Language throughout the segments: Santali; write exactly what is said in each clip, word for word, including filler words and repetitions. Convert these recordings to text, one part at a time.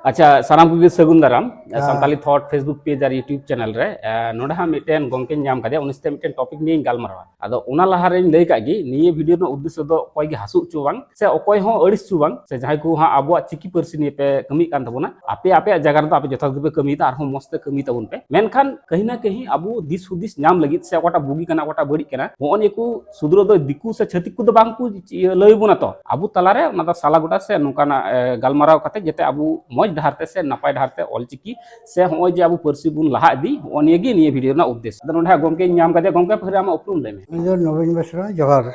ᱟᱪᱪᱷᱟ, ᱥᱟᱱᱟᱢ ᱠᱚᱜᱮ ᱥᱟᱹᱜᱩᱱ ᱫᱟᱨᱟᱢ᱾ ᱦᱮᱸ᱾ ᱥᱟᱱᱛᱟᱞᱤ ᱛᱷᱚᱴ Facebook ᱯᱮᱡᱽ ᱟᱨ YouTube ᱪᱮᱱᱮᱞ ᱨᱮ᱾ ᱮ, ᱱᱚᱰᱮ ᱦᱟᱸᱜ ᱢᱤᱫᱴᱮᱱ ᱜᱚᱢᱠᱮᱧ ᱧᱟᱢ ᱠᱟᱫᱮᱭᱟ, ᱩᱱᱤ ᱥᱟᱛᱮ ᱢᱤᱫᱴᱮᱱ ᱴᱚᱯᱤᱠ ᱱᱤᱭᱮᱧ ᱜᱟᱞᱢᱟᱨᱟᱣᱟ᱾ ᱟᱫᱚ ᱚᱱᱟ ᱞᱟᱦᱟ ᱨᱮᱧ ᱞᱟᱹᱭ ᱠᱟᱜ ᱜᱮ, ᱱᱤᱭᱟᱹ ᱵᱷᱤᱰᱤᱭᱳ ᱨᱮᱱᱟᱜ ᱩᱫᱽᱫᱮᱥᱥᱚ ᱫᱚ ᱚᱠᱚᱭ ᱜᱮ ᱦᱟᱹᱥᱩ ᱦᱚᱪᱚ ᱵᱟᱝ, ᱥᱮ ᱚᱠᱚᱭ ᱦᱚᱸ ᱟᱹᱲᱤᱥ ᱦᱚᱪᱚ ᱵᱟᱝ, ᱥᱮ ᱡᱟᱦᱟᱸᱭ ᱠᱚ ᱦᱟᱸᱜ ᱟᱵᱚᱣᱟᱜ ᱪᱤᱠᱤ ᱯᱟᱹᱨᱥᱤ ᱱᱤᱭᱮ ᱯᱮ ᱠᱟᱹᱢᱤᱭᱮᱫ ᱠᱟᱱ ᱛᱟᱵᱚᱱᱟ, ᱟᱯᱮ ᱟᱯᱮᱭᱟᱜ ᱡᱟᱭᱜᱟ ᱨᱮᱫᱚ ᱟᱯᱮ ᱡᱚᱛᱷᱟᱛ ᱜᱮᱯᱮ ᱠᱟᱹᱢᱤᱭᱮᱫᱟ, ᱟᱨᱦᱚᱸ ᱢᱚᱸᱡᱽ ᱛᱮ ᱠᱟᱹᱢᱤ ᱛᱟᱵᱚᱱ ᱯᱮ᱾ ᱢᱮᱱᱠᱷᱟᱱ ᱠᱟᱹᱦᱤ ᱱᱟ ᱠᱟᱹᱦᱤ ᱟᱵᱚ ᱫᱤᱥ ᱦᱩᱫᱤᱥ ᱧᱟᱢ ᱞᱟᱹᱜᱤᱫ, ᱥᱮ ᱚᱠᱟᱴᱟᱜ ᱵᱩᱜᱤ ᱠᱟᱱᱟ, ᱚᱠᱟᱴᱟᱜ ᱵᱟᱹᱲᱤᱡ ᱠᱟᱱᱟ, ᱱᱚᱜᱼᱚ ᱱᱤᱭᱟᱹ ᱠᱚ ᱥᱩᱫᱷᱨᱟᱹ ᱫᱚ ᱫᱤᱠᱩ ᱥᱮ ᱪᱷᱟᱹᱛᱤᱠ ᱠᱚᱫᱚ ᱵᱟᱝ ᱠᱚ ᱤᱭᱟᱹ ᱞᱟᱹᱭ ᱵᱚᱱᱟ ᱛᱚ᱾ ᱟᱵᱚ ᱛᱟᱞᱟᱨᱮ ᱚᱱᱟ ᱫᱚ ᱥᱟᱞᱟ ᱜᱚᱴᱟ ᱥᱮ ᱱᱚᱝᱠᱟᱱᱟᱜ, ᱮ, ᱜᱟᱞᱢᱟᱨᱟᱣ ᱠᱟᱛᱮ ᱡᱟᱛᱮ ᱟᱵᱚ ᱢᱚᱸᱡᱽ ᱰᱟᱦᱟᱨ ᱛᱮ ᱥᱮ ᱱᱟᱯᱟᱭ ᱰᱟᱦᱟᱨ ᱛᱮ ᱚᱞᱪᱤᱠᱤ ᱥᱮ ᱦᱚᱸᱜᱼᱚᱭ ᱡᱮ ᱟᱵᱚ ᱯᱟᱹᱨᱥᱤ ᱵᱚᱱ ᱞᱟᱦᱟ ᱤᱫᱤ, ᱦᱚᱸᱜᱼᱚ ᱱᱤᱭᱟᱹ ᱜᱮ ᱱᱤᱭᱟᱹ ᱵᱷᱤᱰᱤᱭᱳ ᱨᱮᱱᱟᱜ ᱩᱫᱽᱫᱮᱥ᱾ ᱟᱫᱚ ᱱᱚᱰᱮ ᱦᱟᱸᱜ ᱜᱚᱢᱠᱮᱧ ᱧᱟᱢ ᱠᱟᱫᱮᱭᱟ᱾ ᱜᱚᱢᱠᱮ, ᱯᱟᱹᱦᱤᱞ ᱟᱢᱟᱜ ᱩᱯᱨᱩᱢ ᱞᱟᱹᱭ ᱢᱮ᱾ ᱤᱧ ᱫᱚ ᱱᱚᱵᱤᱱ ᱵᱮᱥᱨᱟ, ᱡᱚᱦᱟᱨ᱾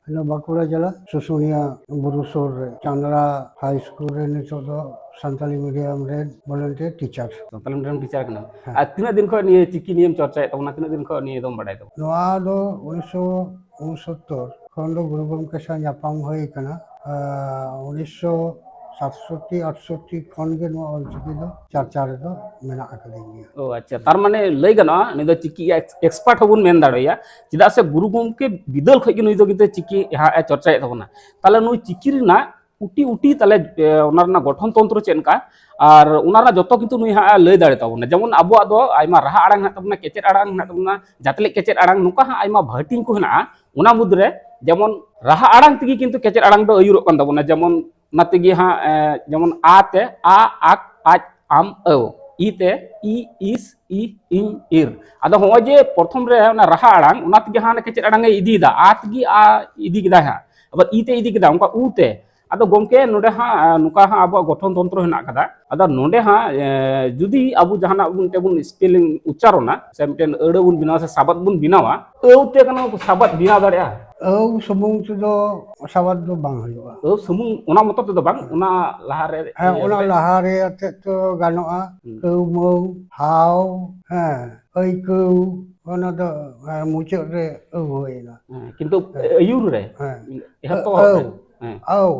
ᱤᱧ ᱫᱚ ᱵᱟᱸᱠᱩᱲᱟ ᱡᱮᱞᱟ, ᱥᱩᱥᱩᱱᱤᱭᱟ ᱵᱩᱨᱩ ᱥᱩᱨ ᱨᱮ, ᱪᱟᱸᱫᱽᱲᱟ ᱦᱟᱭ ᱥᱠᱩᱞ ᱨᱮ ᱱᱤᱛᱚᱜ ᱫᱚ ᱥᱟᱱᱛᱟᱞᱤ ᱢᱤᱰᱤᱭᱟᱢ ᱨᱮᱱ volunteer teacher. Santali medium teacher ᱠᱟᱱᱟ᱾ ᱦᱮᱸ᱾ ᱟᱨ ᱛᱤᱱᱟᱹᱜ ᱫᱤᱱ ᱠᱷᱚᱱ ᱱᱤᱭᱟᱹ ᱪᱤᱠᱤ ᱱᱤᱭᱮᱢ ᱪᱚᱨᱪᱟᱭᱮᱫ ᱛᱟᱵᱚᱱᱟ? ᱛᱤᱱᱟᱹᱜ ᱫᱤᱱ ᱠᱷᱚᱱ ᱱᱤᱭᱟᱹ ᱫᱚᱢ ᱵᱟᱰᱟᱭ ᱛᱟᱵᱚᱱᱟ? ᱱᱚᱣᱟ ᱫᱚ ᱩᱱᱤᱥᱥᱚ ᱩᱱᱥᱚᱛᱛᱚᱨ ᱠᱷᱚᱱ ᱫᱚ ᱜᱩᱨᱩ ᱜᱚᱢᱠᱮ ᱥᱟᱶ ᱧᱟᱯᱟᱢ ᱦᱩᱭ ᱟᱠᱟᱱᱟ᱾ ᱟᱨ ᱩᱱᱤᱥᱥᱚ ᱥᱟᱛᱥᱚᱴᱴᱤ ᱟᱴᱥᱚᱴᱴᱤ ᱠᱷᱚᱱ ᱜᱮ ᱱᱚᱣᱟ ᱚᱞᱪᱤᱠᱤ ᱫᱚ ᱪᱟᱨᱪᱟ ᱨᱮᱫᱚ ᱢᱮᱱᱟᱜ ᱟᱠᱟᱫᱤᱧ ᱜᱮᱭᱟ᱾ ᱚ, ᱟᱪᱪᱷᱟ, ᱛᱟᱨ ᱢᱟᱱᱮ ᱞᱟᱹᱭ ᱜᱟᱱᱚᱜᱼᱟ, ᱱᱩᱭ ᱫᱚ ᱪᱤᱠᱤ ᱮᱠᱥ-, ᱮᱠᱥᱯᱟᱨᱴ ᱦᱚᱸᱵᱚᱱ ᱢᱮᱱ ᱫᱟᱲᱮᱭᱟᱭᱟ, ᱪᱮᱫᱟᱜ ᱥᱮ ᱜᱩᱨᱩ ᱜᱚᱢᱠᱮ ᱵᱤᱫᱟᱹᱞ ᱠᱷᱚᱱ ᱜᱮ ᱱᱩᱭ ᱫᱚ ᱠᱤᱱᱛᱩ ᱪᱤᱠᱤ ᱦᱟᱸᱜ ᱮ ᱪᱚᱨᱪᱟᱭᱮᱫ ᱛᱟᱵᱚᱱᱟ᱾ ᱛᱟᱦᱚᱞᱮ ᱱᱩᱭ ᱪᱤᱠᱤ ᱨᱮᱱᱟᱜ ᱩᱴᱤ ᱩᱴᱤ ᱛᱟᱦᱚᱞᱮ, ᱮ, ᱚᱱᱟ ᱨᱮᱱᱟᱜ ᱜᱚᱴᱷᱚᱱ ᱛᱚᱱᱛᱨᱚ ᱪᱮᱫ ᱞᱮᱠᱟ, ᱟᱨ ᱚᱱᱟ ᱨᱮᱱᱟᱜ ᱡᱚᱛᱚ ᱠᱤᱱᱛᱩ ᱱᱩᱭ ᱦᱟᱸᱜ ᱮ ᱞᱟᱹᱭ ᱫᱟᱲᱮ ᱛᱟᱵᱚᱱᱟ᱾ ᱡᱮᱢᱚᱱ ᱟᱵᱚᱣᱟᱜ ᱫᱚ ᱟᱭᱢᱟ ᱨᱟᱦᱟ ᱟᱲᱟᱝ ᱦᱮᱱᱟᱜ ᱛᱟᱵᱚᱱᱟ, ᱠᱮᱪᱮᱫ ᱟᱲᱟᱝ ᱦᱮᱱᱟᱜ ᱛᱟᱵᱚᱱᱟ, ᱡᱟᱛᱞᱮ ᱠᱮᱪᱮᱫ ᱟᱲᱟᱝ, ᱱᱚᱝᱠᱟ ᱦᱟᱸᱜ ᱟᱭᱢᱟ ᱦᱟᱹᱴᱤᱧ ᱠᱚ ᱦᱮᱱᱟᱜᱼᱟ᱾ ᱚᱱᱟ ᱢᱩᱫᱽᱨᱮ ᱡᱮᱢᱚᱱ ᱨᱟᱦᱟ ᱟᱲᱟᱝ ᱛᱮᱜᱮ ᱠᱤᱱᱛᱩ ᱠᱮᱪᱮᱫ ᱟᱲᱟᱝ ᱫᱚ ᱟᱹᱭᱩᱨᱚᱜ ᱠᱟᱱ ᱛᱟᱵᱚᱱᱟ᱾ ᱡᱮᱢᱚᱱ ᱚᱱᱟ ᱛᱮᱜᱮ ᱦᱟᱸᱜ, ᱮ, ᱡᱮᱢᱚᱱ ᱟ ᱛᱮ, ᱟ, ᱟᱠ, ᱟᱡ, ᱟᱢ, ᱟᱹᱣ, ᱤ ᱛᱮ, ᱤ, ᱤᱥ, ᱤ, ᱤᱧ, ᱤᱨ᱾ ᱟᱫᱚ ᱦᱚᱸᱜᱼᱚᱭ ᱡᱮ ᱯᱨᱚᱛᱷᱚᱢ ᱨᱮ ᱚᱱᱟ ᱨᱟᱦᱟ ᱟᱲᱟᱝ, ᱚᱱᱟ ᱛᱮᱜᱮ ᱦᱟᱸᱜ ᱚᱱᱟ ᱠᱮᱪᱮᱫ ᱟᱲᱟᱝ ᱮ ᱤᱫᱤᱭᱮᱫᱟ, ᱟ ᱛᱮᱜᱮ ᱟ ᱤᱫᱤ ᱠᱮᱫᱟᱭ ᱦᱟᱸᱜ, ᱟᱵᱟᱨ ᱤ ᱛᱮ ᱤᱫᱤ ᱠᱮᱫᱟ, ᱚᱱᱠᱟ ᱩ ᱛᱮ᱾ ᱟᱫᱚ ᱜᱚᱢᱠᱮ, ᱱᱚᱰᱮ ᱦᱟᱸᱜ, ᱮ, ᱱᱚᱝᱠᱟ ᱦᱟᱸᱜ ᱟᱵᱚᱣᱟᱜ ᱜᱚᱴᱷᱚᱱ ᱛᱚᱱᱛᱨᱚ ᱦᱮᱱᱟᱜ ᱟᱠᱟᱫᱟ᱾ ᱟᱫᱚ ᱱᱚᱰᱮ ᱦᱟᱸᱜ, ᱮ, ᱡᱩᱫᱤ ᱟᱵᱚ ᱡᱟᱦᱟᱱᱟᱜ ᱢᱤᱫᱴᱮᱱ ᱵᱚᱱ ᱥᱯᱮᱞᱤᱝ ᱩᱪᱪᱟᱨᱚᱱᱟ, ᱥᱮ ᱢᱤᱫᱴᱮᱱ ᱟᱹᱲᱟᱹ ᱵᱚᱱ ᱵᱮᱱᱟᱣᱟ ᱥᱮ ᱥᱟᱵᱟᱫ ᱵᱚᱱ ᱵᱮᱱᱟᱣᱟ, ᱟᱹᱣ ᱛᱮ ᱠᱟᱱᱟ ᱥᱟᱵᱟᱫ ᱵᱮᱱᱟᱣ ᱫᱟᱲᱮᱭᱟᱜᱼᱟ? ᱟᱹᱣ ᱥᱩᱢᱩᱝ ᱛᱮᱫᱚ ᱥᱟᱵᱟᱫ ᱫᱚ ᱵᱟᱝ ᱦᱩᱭᱩᱜᱼᱟ᱾ ᱟᱹᱣ ᱥᱩᱢᱩᱝ ᱚᱱᱟ ᱢᱚᱛᱚ ᱛᱮᱫᱚ ᱵᱟᱝ, ᱚᱱᱟ ᱞᱟᱦᱟᱨᱮ ᱦᱮᱸ, ᱤᱭᱟᱹ ᱚᱱᱟ ᱨᱮ᱾ ᱞᱟᱦᱟᱨᱮ ᱟᱛᱮᱫ ᱛᱚ ᱜᱟᱱᱚᱜᱼᱟ᱾ ᱦᱩᱸ᱾ ᱠᱟᱹᱣ ᱢᱟᱹᱣ, ᱦᱟᱣ, ᱦᱮᱸ, ᱟᱹᱭᱠᱟᱹᱣ, ᱚᱱᱟ ᱫᱚ, ᱦᱮᱸ, ᱢᱩᱪᱟᱹᱫ ᱨᱮ ᱟᱹᱣ ᱦᱩᱭᱮᱱᱟ᱾ ᱦᱮᱸ, ᱠᱤᱱᱛᱩ ᱦᱮᱸ᱾ ᱟᱹᱭᱩᱨ ᱨᱮ, ᱦᱮᱸ᱾ ᱮᱛᱚᱦᱚᱵ ᱟᱹᱣ, ᱨᱮ᱾ ᱦᱮᱸ᱾ ᱟᱹᱣ,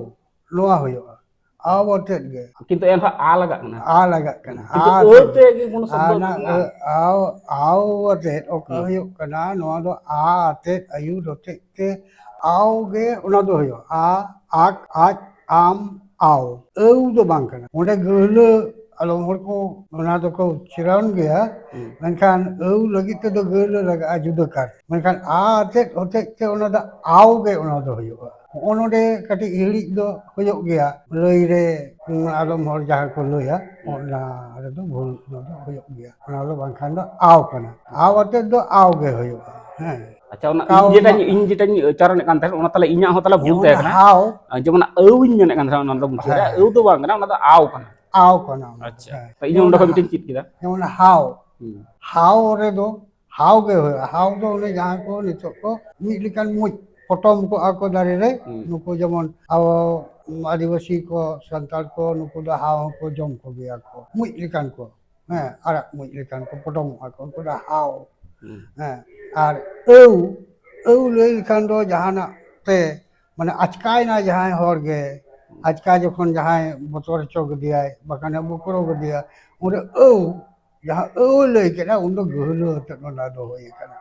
ᱱᱚᱣᱟ ᱦᱩᱭᱩᱜᱼᱟ᱾ ᱟᱣ ᱟᱛᱮᱫ ᱜᱮ᱾ ᱠᱤᱱᱛᱩ ᱮᱱᱦᱚᱸ ᱟ ᱞᱟᱜᱟᱜ ᱠᱟᱱᱟ᱾ ᱟ ᱞᱟᱜᱟᱜ ᱠᱟᱱᱟ᱾ ᱠᱤᱱᱛᱩ ᱟ ᱟᱹᱣ ᱟᱛᱮᱫ᱾ ᱛᱮ ᱜᱮ ᱠᱳᱱᱳ ᱥᱚᱵᱫᱚ ᱟᱨ ᱚᱱᱟ ᱵᱟᱹᱱᱩᱜᱼᱟ᱾ ᱟᱹ-, ᱟᱣ, ᱟᱣ ᱟᱛᱮᱫ ᱚᱠᱟ ᱦᱩᱸ᱾ ᱦᱩᱭᱩᱜ ᱠᱟᱱᱟ, ᱱᱚᱣᱟ ᱫᱚ ᱟ ᱟᱛᱮᱫ, ᱟᱹᱭᱩᱨ ᱦᱚᱛᱮᱡ ᱛᱮ ᱟᱣ ᱜᱮ ᱚᱱᱟ ᱫᱚ ᱦᱩᱭᱩᱜᱼᱟ᱾ ᱟ, ᱟᱠ, ᱟᱡ, ᱟᱢ, ᱟᱣ, ᱟᱹᱣ ᱫᱚ ᱵᱟᱝ ᱠᱟᱱᱟ᱾ ᱚᱸᱰᱮ ᱜᱟᱹᱦᱞᱟᱹ ᱟᱫᱚᱢ ᱦᱚᱲ ᱠᱚ ᱚᱱᱟ ᱫᱚᱠᱚ ᱩᱪᱪᱟᱨᱚᱱ ᱜᱮᱭᱟ, ᱦᱩᱸ᱾ ᱢᱮᱱᱠᱷᱟᱱ ᱟᱹᱣ ᱞᱟᱹᱜᱤᱫ ᱛᱮᱫᱚ ᱜᱟᱹᱦᱞᱟᱹ ᱞᱟᱜᱟᱜᱼᱟ ᱡᱩᱫᱟᱹ ᱠᱟᱨ᱾ ᱢᱮᱱᱠᱷᱟᱱ ᱟ ᱟᱛᱮᱫ ᱦᱚᱛᱮᱡ ᱛᱮ ᱚᱱᱟ ᱫᱚ ᱟᱣ ᱜᱮ ᱚᱱᱟ ᱫᱚ ᱦᱩᱭᱩᱜᱼᱟ᱾ ᱦᱚᱸᱜᱼᱚ ᱱᱚᱰᱮ ᱠᱟᱹᱴᱤᱡ ᱦᱤᱲᱤᱡ ᱫᱚ ᱦᱩᱭᱩᱜ ᱜᱮᱭᱟ᱾ ᱞᱟᱹᱭ ᱨᱮ, ᱩᱸ, ᱟᱫᱚᱢ ᱦᱚᱲ ᱡᱟᱦᱟᱸ ᱠᱚ ᱞᱟᱹᱭᱟ, ᱦᱩᱸ᱾ ᱚᱱᱟ ᱨᱮᱫᱚ ᱵᱷᱩᱞ ᱚᱱᱟ ᱫᱚ ᱦᱩᱭᱩᱜ ᱜᱮᱭᱟ᱾ ᱚᱱᱟ ᱫᱚ ᱵᱟᱝᱠᱷᱟᱱ ᱫᱚ ᱟᱣ ᱠᱟᱱᱟ᱾ ᱟᱣ ᱟᱛᱮᱫ ᱫᱚ ᱟᱣ ᱜᱮ ᱦᱩᱭᱩᱜᱼᱟ᱾ ᱦᱮᱸ᱾ ᱟᱪᱪᱷᱟ, ᱚᱱᱟ ᱠᱟᱣ ᱤᱧ ᱡᱮᱴᱟᱧ, ᱢᱟ ᱤᱧ ᱡᱮᱴᱟᱧ ᱩᱪᱪᱟᱨᱚᱱᱮᱫ ᱠᱟᱱ ᱛᱟᱦᱮᱸᱫ, ᱚᱱᱟ ᱛᱟᱦᱞᱮ ᱤᱧᱟᱹᱜ ᱦᱚᱸ ᱛᱟᱦᱞᱮ ᱵᱷᱩᱞ ᱡᱮᱢᱚᱱ ᱛᱟᱦᱮᱸ ᱠᱟᱱᱟ᱾ ᱦᱟᱣ᱾ ᱟᱨ ᱡᱮᱢᱚᱱ ᱟᱹᱣᱤᱧ ᱢᱮᱱᱮᱫ ᱠᱟᱱ ᱛᱟᱦᱮᱸᱫ, ᱚᱱᱟ ᱫᱚ ᱢᱩᱪᱟᱹᱫ ᱨᱮ ᱦᱮᱸ, ᱟᱹᱣ ᱫᱚ ᱵᱟᱝ ᱠᱟᱱᱟ, ᱚᱱᱟ ᱫᱚ ᱟᱣ ᱠᱟᱱᱟ᱾ ᱟᱣ ᱠᱟᱱᱟ ᱚᱱᱟ ᱫᱚ, ᱟᱪᱪᱷᱟ, ᱦᱮᱸ᱾ ᱛᱚ ᱤᱧ ᱦᱚᱸ ᱡᱮᱢᱚᱱ ᱚᱸᱰᱮ ᱠᱷᱚᱱ ᱦᱟ-, ᱢᱤᱫᱴᱮᱱ ᱪᱮᱫ ᱠᱮᱫᱟ᱾ ᱡᱮᱢᱚᱱ ᱦᱟᱣ᱾ ᱦᱩᱸ᱾ ᱦᱟᱣ ᱨᱮᱫᱚ ᱦᱟᱣ ᱜᱮ ᱦᱩᱭᱩᱜᱼᱟ᱾ ᱦᱟᱣ ᱫᱚ ᱚᱱᱮ ᱡᱟᱦᱟᱸ ᱠᱚ ᱱᱤᱛᱚᱜ ᱠᱚ ᱢᱤᱫ ᱞᱮᱠᱟᱱ ᱢᱩᱡ ᱯᱚᱴᱚᱢ ᱠᱚᱜᱼᱟ ᱠᱚ ᱫᱟᱨᱮ ᱨᱮ, ᱦᱩᱸ᱾ ᱱᱩᱠᱩ ᱡᱮᱢᱚᱱ ᱟᱵᱚ ᱟᱹᱫᱤᱵᱟᱹᱥᱤ ᱠᱚ, ᱥᱟᱱᱛᱟᱲ ᱠᱚ, ᱱᱩᱠᱩ ᱫᱚ ᱦᱟᱣ ᱦᱚᱸᱠᱚ ᱡᱚᱢ ᱠᱚᱜᱮᱭᱟ ᱠᱚ, ᱢᱩᱡ ᱞᱮᱠᱟᱱ ᱠᱚ᱾ ᱦᱮᱸ, ᱟᱨᱟᱜ ᱢᱩᱡ ᱞᱮᱠᱟᱱ ᱠᱚ ᱯᱚᱴᱚᱢᱚᱜᱼᱟ ᱠᱚ, ᱩᱱᱠᱩ ᱫᱚ ᱦᱟᱣ᱾ ᱦᱩᱸ᱾ ᱦᱮᱸ, ᱟᱨ ᱟᱹᱣ, ᱟᱹᱣ ᱞᱟᱹᱭ ᱞᱮᱠᱷᱟᱱ ᱫᱚ ᱡᱟᱦᱟᱱᱟᱜ ᱛᱮ, ᱢᱟᱱᱮ, ᱟᱪᱠᱟᱭᱮᱱᱟ ᱡᱟᱦᱟᱸᱭ ᱦᱚᱲ ᱜᱮ, ᱦᱩᱸ᱾ ᱟᱪᱠᱟ ᱡᱚᱠᱷᱚᱱ ᱡᱟᱦᱟᱸᱭ ᱵᱚᱛᱚᱨ ᱦᱚᱪᱚ ᱠᱮᱫᱮᱭᱟᱭ, ᱵᱟᱠᱷᱟᱱᱮ ᱵᱚᱠᱨᱚ ᱠᱮᱫᱮᱭᱟ, ᱩᱱᱨᱮ ᱟᱹᱣ, ᱡᱟᱦᱟᱸ ᱟᱹᱣ ᱞᱟᱹᱭ ᱠᱮᱫᱟ, ᱩᱱ ᱫᱚ ᱜᱟᱹᱦᱞᱟᱹ ᱟᱛᱮᱫ ᱚᱱᱟ ᱫᱚ ᱦᱩᱭ ᱟᱠᱟᱱᱟ᱾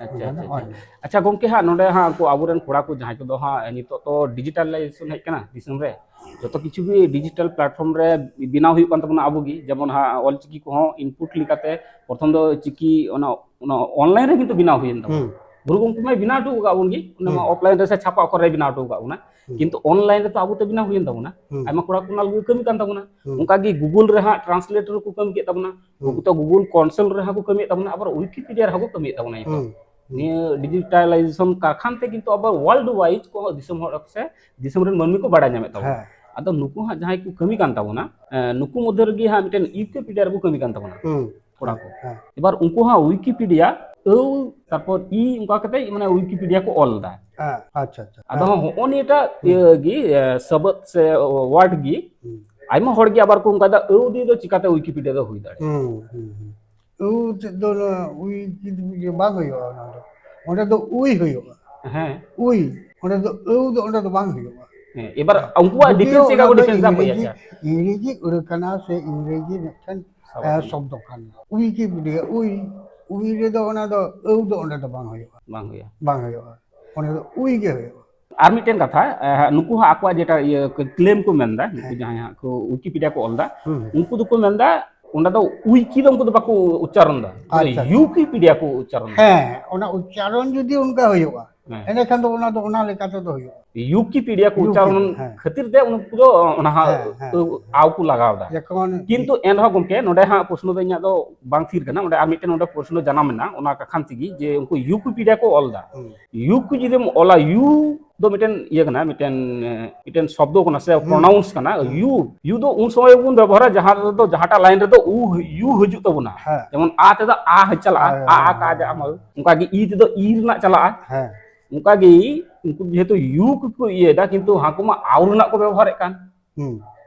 ᱟᱪᱪᱷᱟ, ᱚᱱᱟ ᱫᱚ ᱟᱪᱪᱷᱟ, ᱟᱪᱪᱷᱟ᱾ ᱦᱳᱭ᱾ ᱟᱪᱪᱷᱟ ᱜᱚᱝᱠᱮ, ᱦᱟᱸᱜ ᱱᱚᱰᱮ ᱦᱟᱸᱜ ᱩᱱᱠᱩ ᱟᱵᱚᱨᱮᱱ ᱠᱚᱲᱟ ᱠᱚ ᱡᱟᱦᱟᱸᱭ ᱠᱚᱫᱚ ᱦᱟᱸᱜ ᱱᱤᱛᱚᱜ ᱛᱚ digitalization ᱦᱮᱡ ᱠᱟᱱᱟ ᱫᱤᱥᱚᱢ ᱨᱮ, ᱡᱚᱛᱚ ᱠᱤᱪᱷᱩ ᱜᱮ digital platform ᱨᱮ ᱵᱮᱱᱟᱣ ᱦᱩᱭᱩᱜ ᱠᱟᱱ ᱛᱟᱵᱚᱱᱟ ᱟᱵᱚ ᱜᱮ, ᱡᱮᱢᱚᱱ ᱦᱟᱸᱜ ᱚᱞᱪᱤᱠᱤ ᱠᱚᱦᱚᱸ input ᱞᱮᱠᱟᱛᱮ ᱯᱨᱚᱛᱷᱚᱢ ᱫᱚ ᱪᱤᱠᱤ ᱚᱱᱟ, ᱚᱱᱟ online ᱨᱮ ᱠᱤᱱᱛᱩ ᱵᱮᱱᱟᱣ ᱦᱩᱭᱮᱱ ᱛᱟᱵᱚᱱᱟ᱾ ᱦᱩᱸ᱾ ᱜᱩᱨᱩ ᱜᱚᱢᱠᱮ ᱢᱟᱭ ᱵᱮᱱᱟᱣ ᱦᱚᱴᱚ ᱟᱠᱟᱫ ᱵᱚᱱ ᱜᱮ, ᱚᱱᱟ ᱢᱟ ᱦᱩᱸ᱾ Offline ᱨᱮ ᱥᱮ ᱪᱷᱟᱯᱟ ᱚᱠᱷᱚᱨ ᱨᱮ ᱵᱮᱱᱟᱣ ᱦᱚᱴᱚ ᱟᱠᱟᱫ ᱵᱚᱱᱟ, ᱦᱩᱸ᱾ ᱠᱤᱱᱛᱩ online ᱨᱮ ᱛᱚ ᱟᱵᱚ ᱛᱮ ᱵᱮᱱᱟᱣ ᱦᱩᱭᱮᱱ ᱛᱟᱵᱚᱱᱟ᱾ ᱦᱩᱸ᱾ ᱟᱭᱢᱟ ᱠᱚᱲᱟ ᱠᱚ ᱚᱱᱟ ᱞᱟᱹᱜᱤᱫ ᱠᱟᱹᱢᱤ ᱠᱟᱱ ᱛᱟᱵᱚᱱᱟ᱾ ᱦᱩᱸ᱾ ᱚᱱᱠᱟ ᱜᱮ Google ᱨᱮ ᱦᱟᱸᱜ translator ᱠᱚ ᱠᱟᱹᱢᱤ ᱠᱮᱫ ᱛᱟᱵᱚᱱᱟ, ᱦᱩᱸ᱾ ᱩᱱᱠᱩ ᱛᱚ Google Console ᱨᱮᱦᱚᱸ ᱠᱚ ᱠᱟᱹᱢᱤᱭᱮᱫ ᱛᱟᱵᱚᱱᱟ, ᱟᱵᱟᱨ Wikipedia ᱨᱮᱦᱚᱸ ᱠᱚ ᱠᱟᱹᱢᱤᱭᱮᱫ ᱛᱟᱵᱚᱱᱟ ᱱᱤᱛᱚᱜ᱾ ᱦᱩᱸ᱾ ᱦᱩᱸ᱾ ᱱᱤᱭᱟᱹ digitalization ᱠᱟᱨᱠᱷᱟᱱ ᱛᱮ ᱠᱤᱱᱛᱩ ᱟᱵᱚ world wide ᱠᱚ ᱫᱤᱥᱚᱢ ᱦᱚᱲ ᱥᱮ ᱫᱤᱥᱚᱢ ᱨᱮᱱ ᱢᱟᱹᱱᱢᱤ ᱠᱚ ᱵᱟᱲᱟᱭ ᱧᱟᱢᱮᱫ ᱛᱟᱵᱚᱱᱟ᱾ ᱦᱮᱸ᱾ ᱟᱫᱚ ᱱᱩᱠᱩ ᱦᱟᱸᱜ ᱡᱟᱦᱟᱸᱭ ᱠᱚ ᱠᱟᱹᱢᱤ ᱠᱟᱱ ᱛᱟᱵᱚᱱᱟ, ᱮ, ᱱᱩᱠᱩ ᱢᱚᱫᱽᱫᱷᱮ ᱨᱮᱜᱮ ᱦᱟᱸᱜ ᱢᱤᱫᱴᱮᱱ Wikipedia ᱨᱮᱠᱚ ᱠᱟᱹᱢᱤ ᱠᱟᱱ ᱛᱟᱵᱚᱱᱟ᱾ ᱦᱩᱸ᱾ ᱠᱚᱲᱟ ᱠᱚ᱾ ᱦᱮᱸ᱾ ᱮᱵᱟᱨ ᱩᱱᱠᱩ ᱦᱚᱸ Wikipedia, ᱟᱹᱣ, ᱛᱟᱨᱯᱚᱨ ᱤ, ᱚᱱᱠᱟ ᱠᱟᱛᱮ ᱢᱟᱱᱮ Wikipedia ᱠᱚ ᱚᱞ ᱮᱫᱟ᱾ ᱦᱮᱸ, ᱟᱪᱪᱷᱟ, ᱟᱪᱪᱷᱟ᱾ ᱟᱫᱚ ᱦᱮᱸ᱾ ᱦᱚᱸ ᱦᱚᱸᱜᱼᱚ ᱱᱤᱭᱟᱹᱴᱟᱜ ᱦᱩᱸ᱾ ᱤᱭᱟᱹ ᱜᱮ, ᱮ, ᱥᱟᱵᱟᱫ ᱥᱮ word ᱜᱮ, ᱦᱩᱸ᱾ ᱟᱭᱢᱟ ᱦᱚᱲ ᱜᱮ ᱟᱵᱟᱨ ᱠᱚ ᱚᱱᱠᱟ ᱫᱟ, ᱟᱹᱣ ᱫᱤᱭᱮ ᱫᱚ ᱪᱤᱠᱟᱛᱮ Wikipedia ᱫᱚ ᱦᱩᱭ ᱫᱟᱲᱮᱭᱟᱜᱼᱟ? ᱦᱩᱸ, ᱦᱩᱸ, ᱦᱩᱸ᱾ ᱟᱹᱣ ᱛᱮᱫ ᱫᱚ ᱱᱚᱣᱟ ᱩᱭ ᱠᱤ ᱫᱚ ᱵᱟᱝ ᱦᱩᱭᱩᱜᱼᱟ, ᱚᱱᱟ ᱫᱚ᱾ ᱚᱸᱰᱮ ᱫᱚ ᱩᱭ ᱦᱩᱭᱩᱜᱼᱟ᱾ ᱦᱮᱸ᱾ ᱩᱭ᱾ ᱚᱸᱰᱮ ᱫᱚ ᱟᱹᱣ ᱫᱚ ᱚᱸᱰᱮ ᱫᱚ ᱵᱟᱝ ᱦᱩᱭᱩᱜᱼᱟ᱾ ᱦᱮᱸ, ᱮᱵᱟᱨ ᱦᱮᱸ᱾ ᱩᱱᱠᱩᱣᱟᱜ ᱡᱩᱫᱤᱭᱳ defense ᱪᱮᱫ ᱞᱮᱠᱟ ᱚᱱᱟ ᱠᱚ ᱫᱚ defense ᱫᱟ? ᱦᱳᱭ, ᱤᱝᱨᱮᱡᱤ, ᱟᱪᱪᱷᱟ᱾ ᱤᱝᱨᱮᱡᱤ ᱟᱹᱲᱟᱹ ᱠᱟᱱᱟ ᱥᱮ ᱤᱝᱨᱮᱡᱤ ᱢᱤᱫᱴᱮᱱ, ᱥᱟᱵᱟᱫ ᱮ, ᱠᱟᱱᱟ᱾ ᱥᱚᱵᱫᱚ ᱠᱟᱱᱟ᱾ ᱩᱭᱠᱤᱯᱤᱰᱤᱭᱟ, ᱩᱭ, ᱩᱭ ᱨᱮᱫᱚ ᱚᱱᱟ ᱫᱚ ᱟᱹᱣ ᱫᱚ ᱚᱸᱰᱮ ᱫᱚ ᱵᱟᱝ ᱦᱩᱭᱩᱜᱼᱟ᱾ ᱵᱟᱝ ᱦᱩᱭᱩᱜᱼᱟ᱾ ᱵᱟᱝ ᱦᱩᱭᱩᱜᱼᱟ᱾ ᱚᱸᱰᱮ ᱫᱚ ᱩᱭ ᱜᱮ ᱦᱩᱭᱩᱜᱼᱟ᱾ ᱟᱨ ᱢᱤᱫᱴᱮᱱ ᱠᱟᱛᱷᱟ, ᱱᱩᱠᱩ ᱦᱚᱸ ᱟᱠᱚᱣᱟᱜ ᱡᱮᱴᱟ ᱤᱭᱟᱹ ᱠᱞᱮᱢ ᱠᱚ ᱢᱮᱱᱫᱟ, ᱱᱩᱠᱩ ᱡᱟᱦᱟᱸᱭ ᱦᱟᱸᱜ ᱠᱚ ᱣᱤᱠᱤᱯᱤᱰᱤᱭᱟ ᱠᱚ ᱚᱞ ᱫᱟ, ᱩᱱᱠᱩ ᱫᱚᱠᱚ ᱢᱮᱱᱫᱟ ᱚᱸᱰᱮ ᱫᱚ ᱩᱭᱠᱤ ᱫᱚ ᱩᱱᱠᱩ ᱫᱚ ᱵᱟᱠᱚ ᱩᱪᱪᱟᱨᱚᱱ ᱫᱟ, ᱟᱪᱪᱷᱟ, ᱟᱪᱪᱷᱟ᱾ ᱭᱩᱠᱤᱯᱤᱰᱤᱭᱟ ᱠᱚ ᱩᱪᱪᱟᱨᱚᱱ ᱫᱟ᱾ ᱦᱮᱸ, ᱚᱱᱟ ᱩᱪᱪᱟᱨᱚᱱ ᱡᱩᱫᱤ ᱚᱱᱠᱟ ᱦᱩᱭᱩᱜᱼᱟ, ᱦᱮᱸ᱾ ᱮᱸᱰᱮᱠᱷᱟᱱ ᱫᱚ ᱚᱱᱟ ᱫᱚ ᱚᱱᱟ ᱞᱮᱠᱟ ᱛᱮᱫᱚ ᱦᱩᱭᱩᱜᱼᱟ᱾ ᱭᱩᱠᱤᱯᱤᱰᱤᱭᱟ ᱠᱚ ᱩᱪᱪᱟᱨᱚᱱ ᱦᱮᱸ᱾ ᱠᱷᱟᱹᱛᱤᱨ ᱛᱮ ᱩᱱᱠᱩ ᱫᱚ ᱚᱱᱟ ᱦᱟᱸᱜ ᱦᱮᱸ, ᱦᱮᱸ, ᱦᱮᱸ᱾ ᱟᱣ ᱠᱚ ᱞᱟᱜᱟᱣ ᱫᱟ᱾ ᱡᱚᱠᱷᱚᱱ ᱠᱤᱱᱛᱩ ᱮᱱᱨᱮᱦᱚᱸ ᱜᱚᱢᱠᱮ, ᱱᱚᱰᱮ ᱦᱟᱸᱜ ᱯᱨᱚᱥᱱᱚ ᱫᱚ ᱤᱧᱟᱹᱜ ᱫᱚ ᱵᱟᱝ ᱛᱷᱤᱨ ᱠᱟᱱᱟ, ᱚᱸᱰᱮ ᱟᱨ ᱢᱤᱫᱴᱮᱱ ᱱᱚᱰᱮ ᱯᱨᱚᱥᱱᱚ ᱡᱟᱱᱟᱢ ᱮᱱᱟ, ᱚᱱᱟ ᱠᱟᱠᱷᱟᱱ ᱛᱮᱜᱮ ᱡᱮ ᱩᱱᱠᱩ ᱭᱩᱠᱤᱯᱤᱰᱤᱭᱟ ᱠᱚ ᱚᱞ ᱫᱟ᱾ ᱦᱩᱸ᱾ ᱭᱩ ᱠᱚ ᱡᱩᱫᱤᱢ ᱚᱞᱟ, ᱭᱩ ᱫᱚ ᱢᱤᱫᱴᱮᱱ ᱤᱭᱟᱹ ᱠᱟᱱᱟ, ᱢᱤᱫᱴᱮᱱ, ᱢᱤᱫᱴᱮᱱ ᱥᱚᱵᱫᱚ ᱠᱟᱱᱟ ᱥᱮ ᱦᱩᱸ᱾ ᱯᱨᱚᱱᱟᱣᱩᱱᱥ ᱠᱟᱱᱟ᱾ ᱦᱩᱸ᱾ ᱭᱩ, ᱭᱩ ᱫᱚ ᱩᱱ ᱥᱚᱢᱚᱭ ᱵᱚᱱ ᱵᱮᱵᱚᱦᱟᱨᱟ ᱡᱟᱦᱟᱸ ᱨᱮᱫᱚ ᱡᱟᱦᱟᱸᱴᱟᱜ ᱞᱟᱭᱤᱱ ᱨᱮᱫᱚ ᱩ, ᱭᱩ ᱦᱤᱡᱩᱜ ᱛᱟᱵᱚᱱᱟ᱾ ᱦᱮᱸ᱾ ᱡᱮᱢᱚᱱ ᱟ ᱛᱮᱫᱚ ᱟ ᱪᱟᱞᱟᱜᱼᱟ, ᱦᱮᱸ, ᱟ, ᱟ, ᱦᱮᱸ, ᱠᱟ, ᱦᱮᱸ᱾ ᱡᱟ, ᱟᱢ, ᱚᱱᱠᱟ ᱜᱮ ᱤ ᱛᱮᱫᱚ ᱤ ᱨᱮᱱᱟᱜ ᱪᱟᱞᱟᱜᱼᱟ᱾ ᱦᱮᱸ᱾ ᱚᱱᱠᱟ ᱜᱮ ᱩᱱᱠᱩ ᱡᱮᱦᱮᱛᱩ ᱭᱩ ᱠᱚᱠᱚ ᱤᱭᱟᱹᱭᱮᱫᱟ, ᱠᱤᱱᱛᱩ ᱦᱟᱹᱠᱩ ᱢᱟ ᱟᱣ ᱨᱮᱱᱟᱜ ᱠᱚ ᱵᱮᱵᱚᱦᱟᱨᱮᱫ ᱠᱟᱱ᱾ ᱦᱩᱸ᱾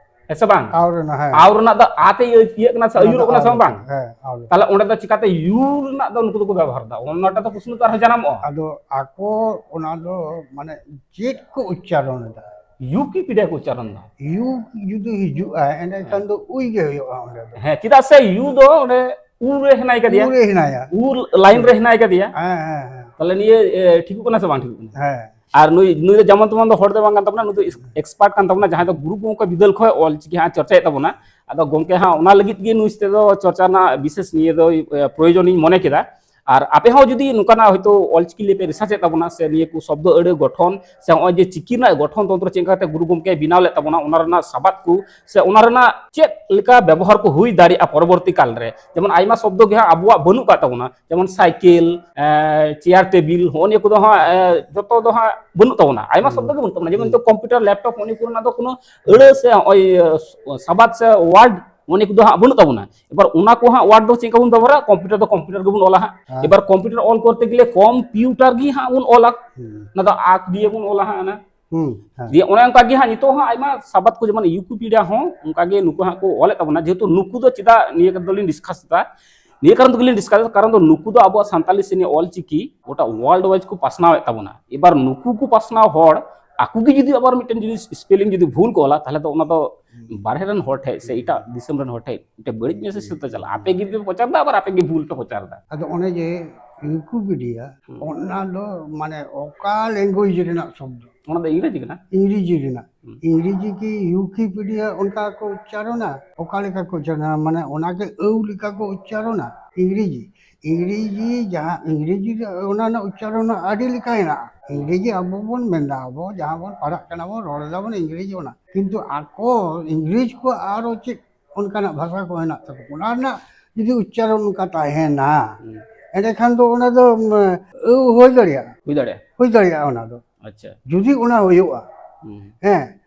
ᱦᱮᱸ ᱥᱮ ᱵᱟᱝ? ᱟᱣ ᱨᱮᱱᱟᱜ, ᱦᱮᱸ᱾ ᱟᱣ ᱨᱮᱱᱟᱜ ᱫᱚ ᱟ ᱛᱮ ᱤᱭᱟᱹ-, ᱤᱭᱟᱹᱜ ᱠᱟᱱᱟ ᱥᱮ ᱚᱱᱟ ᱫᱚ ᱟᱹᱭᱩᱨᱚᱜ ᱠᱟᱱᱟ ᱟᱣ ᱥᱮ ᱵᱟᱝ? ᱨᱮᱱᱟᱜ, ᱦᱮᱸ, ᱟᱣ ᱨᱮᱱᱟᱜ᱾ ᱛᱟᱦᱞᱮ ᱚᱸᱰᱮ ᱫᱚ ᱪᱤᱠᱟᱛᱮ ᱭᱩ ᱨᱮᱱᱟᱜ ᱫᱚ ᱱᱩᱠᱩ ᱫᱚᱠᱚ ᱵᱮᱵᱚᱦᱟᱨ ᱫᱟ? ᱚᱱᱟᱴᱟᱜ ᱫᱚ ᱯᱨᱚᱥᱱᱚ ᱫᱚ ᱟᱨᱦᱚᱸ ᱡᱟᱱᱟᱢᱚᱜᱼᱟ᱾ ᱟᱫᱚ ᱟᱠᱚ ᱚᱱᱟ ᱫᱚ ᱢᱟᱱᱮ ᱪᱮᱫ ᱠᱚ ᱩᱪᱪᱟᱨᱚᱱ ᱮᱫᱟ? ᱭᱩᱠᱤᱯᱤᱰᱤᱭᱟ ᱠᱚ ᱩᱪᱪᱟᱨᱚᱱ ᱫᱟ᱾ ᱭᱩ ᱡᱩᱫᱤ ᱦᱤᱡᱩᱜᱼᱟ, ᱮᱸᱰᱮᱠᱷᱟᱱ ᱦᱮᱸ᱾ ᱫᱚ ᱩᱭ ᱜᱮ ᱦᱩᱭᱩᱜᱼᱟ ᱚᱸᱰᱮ ᱫᱚ᱾ ᱦᱮᱸ, ᱪᱮᱫᱟᱜ ᱥᱮ ᱭᱩ ᱫᱚ ᱚᱸᱰᱮ ᱩ ᱨᱮ ᱦᱮᱱᱟᱭ ᱠᱟᱫᱮᱭᱟ᱾ ᱩ ᱨᱮ ᱦᱮᱱᱟᱭᱟ᱾ ᱩ ᱞᱟᱭᱤᱱ ᱨᱮ ᱦᱮᱱᱟᱭ ᱠᱟᱫᱮᱭᱟ᱾ ᱦᱮᱸ, ᱦᱮᱸ, ᱦᱮᱸ᱾ ᱛᱟᱦᱞᱮ ᱱᱤᱭᱟᱹ, ᱮ, ᱴᱷᱤᱠᱚᱜ ᱠᱟᱱᱟ ᱥᱮ ᱵᱟᱝ ᱴᱷᱤᱠᱚᱜ ᱠᱟᱱᱟ? ᱦᱮᱸ᱾ ᱟᱨ ᱱᱩᱭ, ᱱᱩᱭ ᱫᱚ ᱡᱮᱢᱚᱱ ᱛᱮᱢᱚᱱ ᱫᱚ ᱦᱚᱲ ᱫᱚ ᱵᱟᱝ ᱠᱟᱱ ᱛᱟᱵᱚᱱᱟ, ᱱᱩᱭ ᱫᱚ ᱮᱠᱥ-, ᱮᱠᱥᱯᱟᱨᱴ ᱠᱟᱱ ᱛᱟᱵᱚᱱᱟ, ᱡᱟᱦᱟᱸᱭ ᱫᱚ ᱜᱩᱨᱩ ᱜᱚᱢᱠᱮ ᱵᱤᱫᱟᱹᱞ ᱠᱷᱚᱱ ᱚᱞ ᱪᱤᱠᱤ ᱦᱟᱸᱜ ᱪᱚᱨᱪᱟᱭᱮᱫ ᱛᱟᱵᱚᱱᱟ᱾ ᱟᱫᱚ ᱜᱚᱢᱠᱮ ᱦᱟᱸᱜ ᱚᱱᱟ ᱞᱟᱹᱜᱤᱫ ᱜᱮ ᱱᱩᱭ ᱥᱟᱛᱮ ᱫᱚ ᱪᱚᱨᱪᱟ ᱨᱮᱱᱟᱜ ᱵᱤᱥᱮᱥ ᱱᱤᱭᱟᱹ ᱫᱚ, ᱮ, ᱯᱨᱚᱭᱳᱡᱚᱱᱤᱧ ᱢᱚᱱᱮ ᱠᱮᱫᱟ᱾ ᱟᱨ ᱟᱯᱮ ᱦᱚᱸ ᱡᱩᱫᱤ ᱱᱚᱝᱠᱟᱱᱟᱜ ᱦᱚᱭᱛᱳ ᱚᱞ ᱪᱤᱠᱤ ᱞᱤᱯᱤ ᱨᱤᱥᱟᱨᱪ ᱮᱫ ᱛᱟᱵᱚᱱᱟ, ᱥᱮ ᱱᱤᱭᱟᱹ ᱠᱚ ᱥᱚᱵᱫᱚ ᱟᱹᱲᱟᱹ ᱜᱚᱴᱷᱚᱱ, ᱥᱮ ᱱᱚᱜᱼᱚᱭ ᱡᱮ ᱪᱤᱠᱤ ᱨᱮᱱᱟᱜ ᱜᱚᱴᱷᱚᱱ ᱛᱚᱱᱛᱨᱚ ᱪᱮᱫ ᱞᱮᱠᱟᱛᱮ ᱜᱩᱨᱩ ᱜᱚᱢᱠᱮ ᱵᱮᱱᱟᱣ ᱞᱮᱫ ᱛᱟᱵᱚᱱᱟ, ᱚᱱᱟ ᱨᱮᱱᱟᱜ ᱥᱟᱵᱟᱫ ᱠᱚ, ᱥᱮ ᱚᱱᱟ ᱨᱮᱱᱟᱜ ᱪᱮᱫ ᱞᱮᱠᱟ ᱵᱮᱵᱚᱦᱟᱨ ᱠᱚ ᱦᱩᱭ ᱫᱟᱲᱮᱭᱟᱜᱼᱟ ᱯᱚᱨᱚᱵᱚᱨᱛᱤ ᱠᱟᱞ ᱨᱮ, ᱡᱮᱢᱚᱱ ᱟᱭᱢᱟ ᱥᱚᱵᱫᱚ ᱜᱮ ᱦᱟᱸᱜ ᱟᱵᱚᱣᱟᱜ ᱵᱟᱹᱱᱩᱜ ᱟᱠᱟᱫ ᱛᱟᱵᱚᱱᱟ, ᱡᱮᱢᱚᱱ ᱥᱟᱭᱠᱮᱞ, ᱮ, ᱪᱮᱭᱟᱨ ᱴᱮᱵᱤᱞ, ᱦᱚᱸᱜᱼᱚ ᱱᱤᱭᱟᱹ ᱠᱚᱫᱚ ᱦᱟᱸᱜ, ᱮ, ᱡᱚᱛᱚ ᱫᱚ ᱦᱟᱸᱜ ᱵᱟᱹᱱᱩᱜ ᱛᱟᱵᱚᱱᱟ, ᱟᱭᱢᱟ ᱦᱩᱸ᱾ ᱥᱚᱵᱫᱚ ᱜᱮ ᱵᱟᱹᱱᱩᱜ ᱛᱟᱵᱚᱱᱟ, ᱡᱮᱢᱚᱱ ᱦᱩᱸ᱾ ᱱᱤᱛᱚᱜ ᱠᱚᱢᱯᱤᱭᱩᱴᱟᱨ, ᱞᱮᱯᱴᱚᱯ, ᱦᱚᱸᱜᱼᱚ ᱱᱤᱭᱟᱹ ᱠᱚᱨᱮᱱᱟᱜ ᱫᱚ ᱠᱳᱱᱳ ᱟᱹᱲᱟᱹ ᱥᱮ ᱱᱚᱜᱼᱚᱭ, ᱮ, ᱥᱟᱵᱟᱫ ᱥᱮ ᱣᱟᱨᱰ, ᱦᱚᱸᱜᱼᱚ ᱱᱤᱭᱟᱹ ᱠᱚᱫᱚ ᱦᱟᱸᱜ ᱵᱟᱹᱱᱩᱜ ᱛᱟᱵᱚᱱᱟ᱾ ᱮᱵᱟᱨ ᱚᱱᱟ ᱠᱚ ᱦᱟᱸᱜ ᱣᱟᱨᱰ ᱫᱚ ᱪᱮᱫ ᱞᱮᱠᱟ ᱵᱚᱱ ᱵᱮᱵᱚᱦᱟᱨᱟ? ᱠᱚᱢᱯᱤᱭᱩᱴᱟᱨ ᱫᱚ ᱠᱚᱢᱯᱤᱭᱩᱴᱟᱨ ᱜᱮᱵᱚᱱ ᱚᱞᱟ ᱦᱟᱸᱜ᱾ ᱦᱮᱸ᱾ ᱮᱵᱟᱨ ᱠᱚᱢᱯᱤᱭᱩᱴᱟᱨ ᱚᱞ ᱠᱚᱨᱛᱮ ᱜᱮᱞᱮ ᱠᱚᱢᱯᱤᱭᱩᱴᱟᱨ ᱜᱮ ᱦᱟᱸᱜ ᱵᱚᱱ ᱚᱞᱟ᱾ ᱦᱩᱸ᱾ ᱚᱱᱟ ᱫᱚ ᱟᱠ ᱫᱤᱭᱮ ᱵᱚᱱ ᱚᱞᱟ ᱦᱟᱸᱜ ᱚᱱᱟ᱾ ᱦᱩᱸ, ᱦᱮᱸ᱾ ᱫᱤᱭᱮ ᱚᱱᱮ ᱚᱱᱠᱟ ᱜᱮ ᱦᱟᱸᱜ ᱱᱤᱛᱚᱜ ᱦᱚᱸ ᱟᱭᱢᱟ ᱥᱟᱵᱟᱫ ᱠᱚ, ᱡᱮᱢᱚᱱ ᱣᱤᱠᱤᱯᱤᱰᱤᱭᱟ ᱦᱚᱸ ᱚᱱᱠᱟ ᱜᱮ ᱱᱩᱠᱩ ᱦᱟᱸᱜ ᱠᱚ ᱚᱞᱮᱫ ᱛᱟᱵᱚᱱᱟ᱾ ᱡᱮᱦᱮᱛᱩ ᱱᱩᱠᱩ ᱫᱚ ᱪᱮᱫᱟᱜ ᱱᱤᱭᱟᱹ ᱠᱟᱛᱷᱟ ᱫᱚᱞᱤᱧ ᱰᱤᱥᱠᱟᱥ ᱮᱫᱟ, ᱱᱤᱭᱟᱹ ᱠᱟᱨᱚᱱ ᱛᱮᱜᱮ ᱞᱤᱧ ᱰᱤᱥᱠᱟᱥ ᱮᱫᱟ, ᱠᱟᱨᱚᱱ ᱫᱚ ᱱᱩᱠᱩ ᱫᱚ ᱟᱵᱚᱣᱟᱜ ᱥᱟᱱᱛᱟᱞᱤ ᱥᱮ ᱱᱤᱭᱟᱹ ᱚᱞ ᱪᱤᱠᱤ ᱜᱚᱴᱟ ᱣᱟᱨᱞᱰ ᱣᱟᱭᱤᱡᱽ ᱠᱚ ᱯᱟᱥᱱᱟᱣᱮᱫ ᱛᱟᱵᱚᱱᱟ᱾ ᱮᱵᱟᱨ ᱱᱩᱠᱩ ᱠᱚ ᱯᱟᱥᱱᱟᱣ ᱦᱚᱲ ᱟᱠᱚ ᱜᱮ ᱡᱩᱫᱤ ᱟᱵᱟᱨ ᱢᱤᱫᱴᱮᱱ ᱡᱤᱱᱤᱥ ᱥᱯᱮᱞᱤᱝ ᱡᱩᱫᱤ ᱵᱷᱩᱞ ᱠᱚ ᱚᱞᱟ, ᱛᱟᱦᱚᱞᱮ ᱫᱚ ᱚᱱᱟ ᱫᱚ ᱦᱩᱸ᱾ ᱵᱟᱨᱦᱮ ᱨᱮᱱ ᱦᱚᱲ ᱴᱷᱮᱡ ᱥᱮ ᱮᱴᱟᱜ ᱫᱤᱥᱚᱢ ᱨᱮᱱ ᱦᱚᱲ ᱴᱷᱮᱡ ᱢᱤᱫᱴᱮᱱ ᱵᱟᱹᱲᱤᱡ ᱢᱮᱥᱮᱡᱽ ᱦᱩᱸ᱾ ᱥᱟᱶᱛᱮ ᱪᱟᱞᱟᱜᱼᱟ, ᱟᱯᱮ ᱜᱮ ᱯᱮ ᱯᱨᱚᱪᱟᱨ ᱮᱫᱟ, ᱟᱵᱟᱨ ᱟᱯᱮ ᱜᱮ ᱵᱷᱩᱞ ᱯᱮ ᱯᱨᱚᱪᱟᱨ ᱮᱫᱟ᱾ ᱟᱫᱚ ᱚᱱᱮ ᱡᱮ ᱤᱭᱩᱠᱤᱯᱤᱰᱤᱭᱟ, ᱦᱩᱸ᱾ ᱚᱱᱟ ᱫᱚ ᱢᱟᱱᱮ ᱚᱠᱟ language ᱨᱮᱱᱟᱜ ᱥᱚᱵᱫᱚ? ᱚᱱᱟ ᱫᱚ ᱤᱝᱨᱮᱡᱤ ᱠᱟᱱᱟ? ᱤᱝᱨᱮᱡᱤ ᱨᱮᱱᱟᱜ᱾ ᱦᱩᱸ᱾ ᱤᱝᱨᱮᱡᱤ ᱠᱤ ᱭᱩᱠᱤᱯᱤᱰᱤᱭᱟ ᱚᱱᱠᱟ ᱠᱚ ᱩᱪᱪᱟᱨᱚᱱᱟ? ᱚᱠᱟ ᱞᱮᱠᱟ ᱠᱚ ᱩᱪᱪᱟᱨᱚᱱᱟ? ᱢᱟᱱᱮ ᱚᱱᱟ ᱜᱮ ᱟᱹᱣ ᱞᱮᱠᱟ ᱠᱚ ᱩᱪᱪᱟᱨᱚᱱᱟ ᱤᱝᱨᱮᱡᱤ? ᱤᱝᱨᱮᱡᱤ ᱡᱟᱦᱟᱸ, ᱤᱝᱨᱮᱡᱤ ᱨᱮ ᱚᱱᱟ ᱨᱮᱱᱟᱜ ᱩᱪᱪᱟᱨᱚᱱ ᱦᱚᱸ ᱟᱹᱰᱤ ᱞᱮᱠᱟ ᱦᱮᱱᱟᱜᱼᱟ᱾ ᱤᱝᱨᱮᱡᱤ ᱟᱵᱚ ᱵᱚᱱ ᱢᱮᱱᱫᱟ, ᱟᱵᱚ ᱡᱟᱦᱟᱸ ᱵᱚᱱ ᱯᱟᱲᱦᱟᱜ ᱠᱟᱱᱟ ᱵᱚᱱ, ᱨᱚᱲ ᱮᱫᱟ ᱵᱚᱱ ᱤᱝᱨᱮᱡᱤ ᱚᱱᱟ, ᱠᱤᱱᱛᱩ ᱟᱠᱚ ᱤᱝᱨᱮᱡᱽ ᱠᱚ ᱟᱨᱚ ᱪᱮᱫ ᱚᱱᱠᱟᱱᱟᱜ ᱵᱷᱟᱥᱟ ᱠᱚ ᱦᱮᱱᱟᱜ ᱛᱟᱠᱚ, ᱚᱱᱟ ᱨᱮᱱᱟᱜ ᱡᱩᱫᱤ ᱩᱪᱪᱟᱨᱚᱱ ᱚᱱᱠᱟ ᱛᱟᱦᱮᱱᱟ, ᱦᱩᱸ᱾ ᱮᱸᱰᱮᱠᱷᱟᱱ ᱫᱚ ᱚᱱᱟ ᱫᱚ, ᱩᱢ, ᱟᱹᱣ ᱦᱩᱭ ᱫᱟᱲᱮᱭᱟᱜᱼᱟ᱾ ᱦᱩᱭ ᱫᱟᱲᱮᱭᱟᱜᱼᱟ᱾ ᱦᱩᱭ ᱫᱟᱲᱮᱭᱟᱜᱼᱟ ᱚᱱᱟ ᱫᱚ᱾ ᱟᱪᱪᱷᱟ᱾ ᱡᱩᱫᱤ ᱚᱱᱟ ᱦᱩᱭᱩᱜᱼᱟ, ᱦᱩᱸ᱾ ᱦᱮᱸ,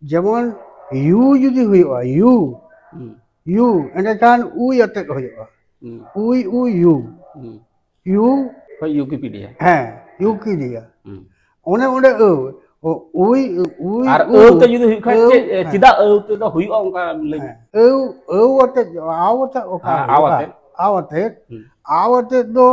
ᱡᱮᱢᱚᱱ ᱭᱩ ᱡᱩᱫᱤ ᱦᱩᱭᱩᱜᱼᱟ, ᱭᱩ, ᱦᱩᱸ᱾ ᱭᱩ, ᱮᱸᱰᱮᱠᱷᱟᱱ ᱩᱭ ᱟᱛᱮᱫ ᱦᱩᱭᱩᱜᱼᱟ᱾ ᱦᱩᱸ᱾ ᱩᱭ, ᱩ, ᱭᱩ᱾ ᱦᱩᱸ᱾ ᱭᱩ᱾ ᱦᱳᱭ, ᱭᱩᱠᱤᱯᱤᱰᱤᱭᱟ᱾ ᱦᱮᱸ, ᱦᱩᱸ᱾ ᱭᱩᱠᱤᱯᱤᱰᱤᱭᱟ᱾ ᱦᱩᱸ᱾ ᱚᱱᱮ ᱚᱸᱰᱮ ᱟᱹᱣ, ᱚ, ᱩᱭ, ᱩᱭ, ᱟᱨ ᱩ, ᱟᱹᱣ ᱛᱮ ᱡᱩᱫᱤ ᱦᱩᱭᱩᱜ ᱠᱷᱟᱱ ᱟᱹᱣ, ᱪᱮᱫ, ᱮ, ᱦᱮᱸ᱾ ᱪᱮᱫᱟᱜ ᱟᱹᱣ ᱛᱮᱫᱚ ᱦᱩᱭᱩᱜᱼᱟ ᱚᱱᱠᱟ ᱞᱟᱹᱭ ᱢᱮ᱾ ᱦᱮᱸ, ᱟᱹᱣ, ᱟᱹᱣ ᱟᱛᱮᱫ, ᱟᱣ ᱟᱛᱮᱫ ᱚᱠᱟ ᱦᱮᱸ, ᱟᱣ ᱦᱩᱭᱩᱜᱼᱟ? ᱟᱛᱮᱫ᱾ ᱟᱣ ᱟᱛᱮᱫ᱾ ᱦᱩᱸ᱾ ᱟᱣ ᱟᱛᱮᱫ ᱫᱚ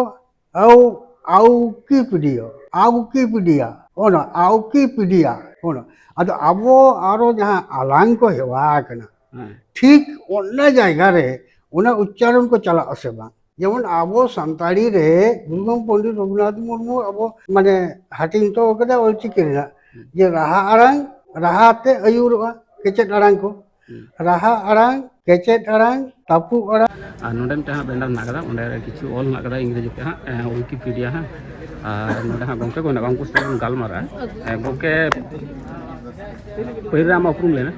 ᱟᱣ, ᱟᱣᱠᱤᱯᱤᱰᱤᱭᱟ, ᱟᱣᱠᱤᱯᱤᱰᱤᱭᱟ, ᱚᱱᱟ ᱟᱣᱠᱤᱯᱤᱰᱤᱭᱟ, ᱚᱱᱟ᱾ ᱟᱫᱚ ᱟᱵᱚ ᱟᱨᱚ ᱡᱟᱦᱟᱸ ᱟᱞᱟᱝ ᱠᱚ ᱦᱮᱣᱟ ᱟᱠᱟᱱᱟ, ᱦᱮᱸ᱾ ᱴᱷᱤᱠ ᱚᱱᱟ ᱡᱟᱭᱜᱟ ᱨᱮ ᱚᱱᱟ ᱩᱪᱪᱟᱨᱚᱱ ᱠᱚ ᱪᱟᱞᱟᱜ ᱟᱥᱮ ᱵᱟᱝ? ᱡᱮᱢᱚᱱ ᱟᱵᱚ ᱥᱟᱱᱛᱟᱲᱤ ᱨᱮ ᱜᱩᱨᱩ ᱜᱚᱢᱠᱮ ᱯᱚᱱᱰᱤᱛ ᱨᱚᱜᱷᱩᱱᱟᱛᱷ ᱢᱩᱨᱢᱩ ᱟᱵᱚ ᱢᱟᱱᱮ ᱦᱟᱹᱴᱤᱧ ᱦᱚᱴᱚ ᱠᱟᱫᱟ ᱚᱞᱪᱤᱠᱤ ᱨᱮᱱᱟᱜ, ᱦᱩᱸ᱾ ᱡᱮ ᱨᱟᱦᱟ ᱟᱲᱟᱝ, ᱨᱟᱦᱟ ᱛᱮ ᱟᱹᱭᱩᱨᱚᱜᱼᱟ, ᱠᱮᱪᱮᱫ ᱟᱲᱟᱝ ᱠᱚ᱾ ᱦᱩᱸ᱾ ᱨᱟᱦᱟ ᱟᱲᱟᱝ, ᱠᱮᱪᱮᱫ ᱟᱲᱟᱝ, ᱛᱟᱹᱯᱩᱜ ᱟᱲᱟᱝ᱾ ᱟᱨ ᱱᱚᱰᱮ ᱢᱤᱫᱴᱟᱝ ᱦᱟᱸᱜ banner ᱢᱮᱱᱟᱜ ᱠᱟᱫᱟ, ᱚᱸᱰᱮ ᱠᱤᱪᱷᱩ ᱚᱞ ᱢᱮᱱᱟᱜ ᱠᱟᱫᱟ ᱤᱝᱨᱮᱡᱤ ᱛᱮ ᱦᱟᱸᱜ, ᱮᱸ, ᱣᱤᱠᱤᱯᱤᱰᱤᱭᱟ ᱦᱟᱸᱜ᱾ ᱟᱨ ᱱᱚᱰᱮ ᱦᱟᱸᱜ ᱜᱚᱢᱠᱮ ᱠᱚ ᱢᱮᱱᱟᱜ ᱠᱚᱣᱟ, ᱩᱱᱠᱩ ᱥᱟᱛᱮ ᱵᱚᱱ ᱜᱟᱞᱢᱟᱨᱟᱜᱼᱟ᱾ ᱮᱸ, ᱜᱚᱢᱠᱮ, ᱯᱟᱹᱦᱤᱞ ᱨᱮ ᱟᱢᱟᱜ ᱩᱯᱨᱩᱢ ᱞᱟᱹᱭ ᱢᱮ᱾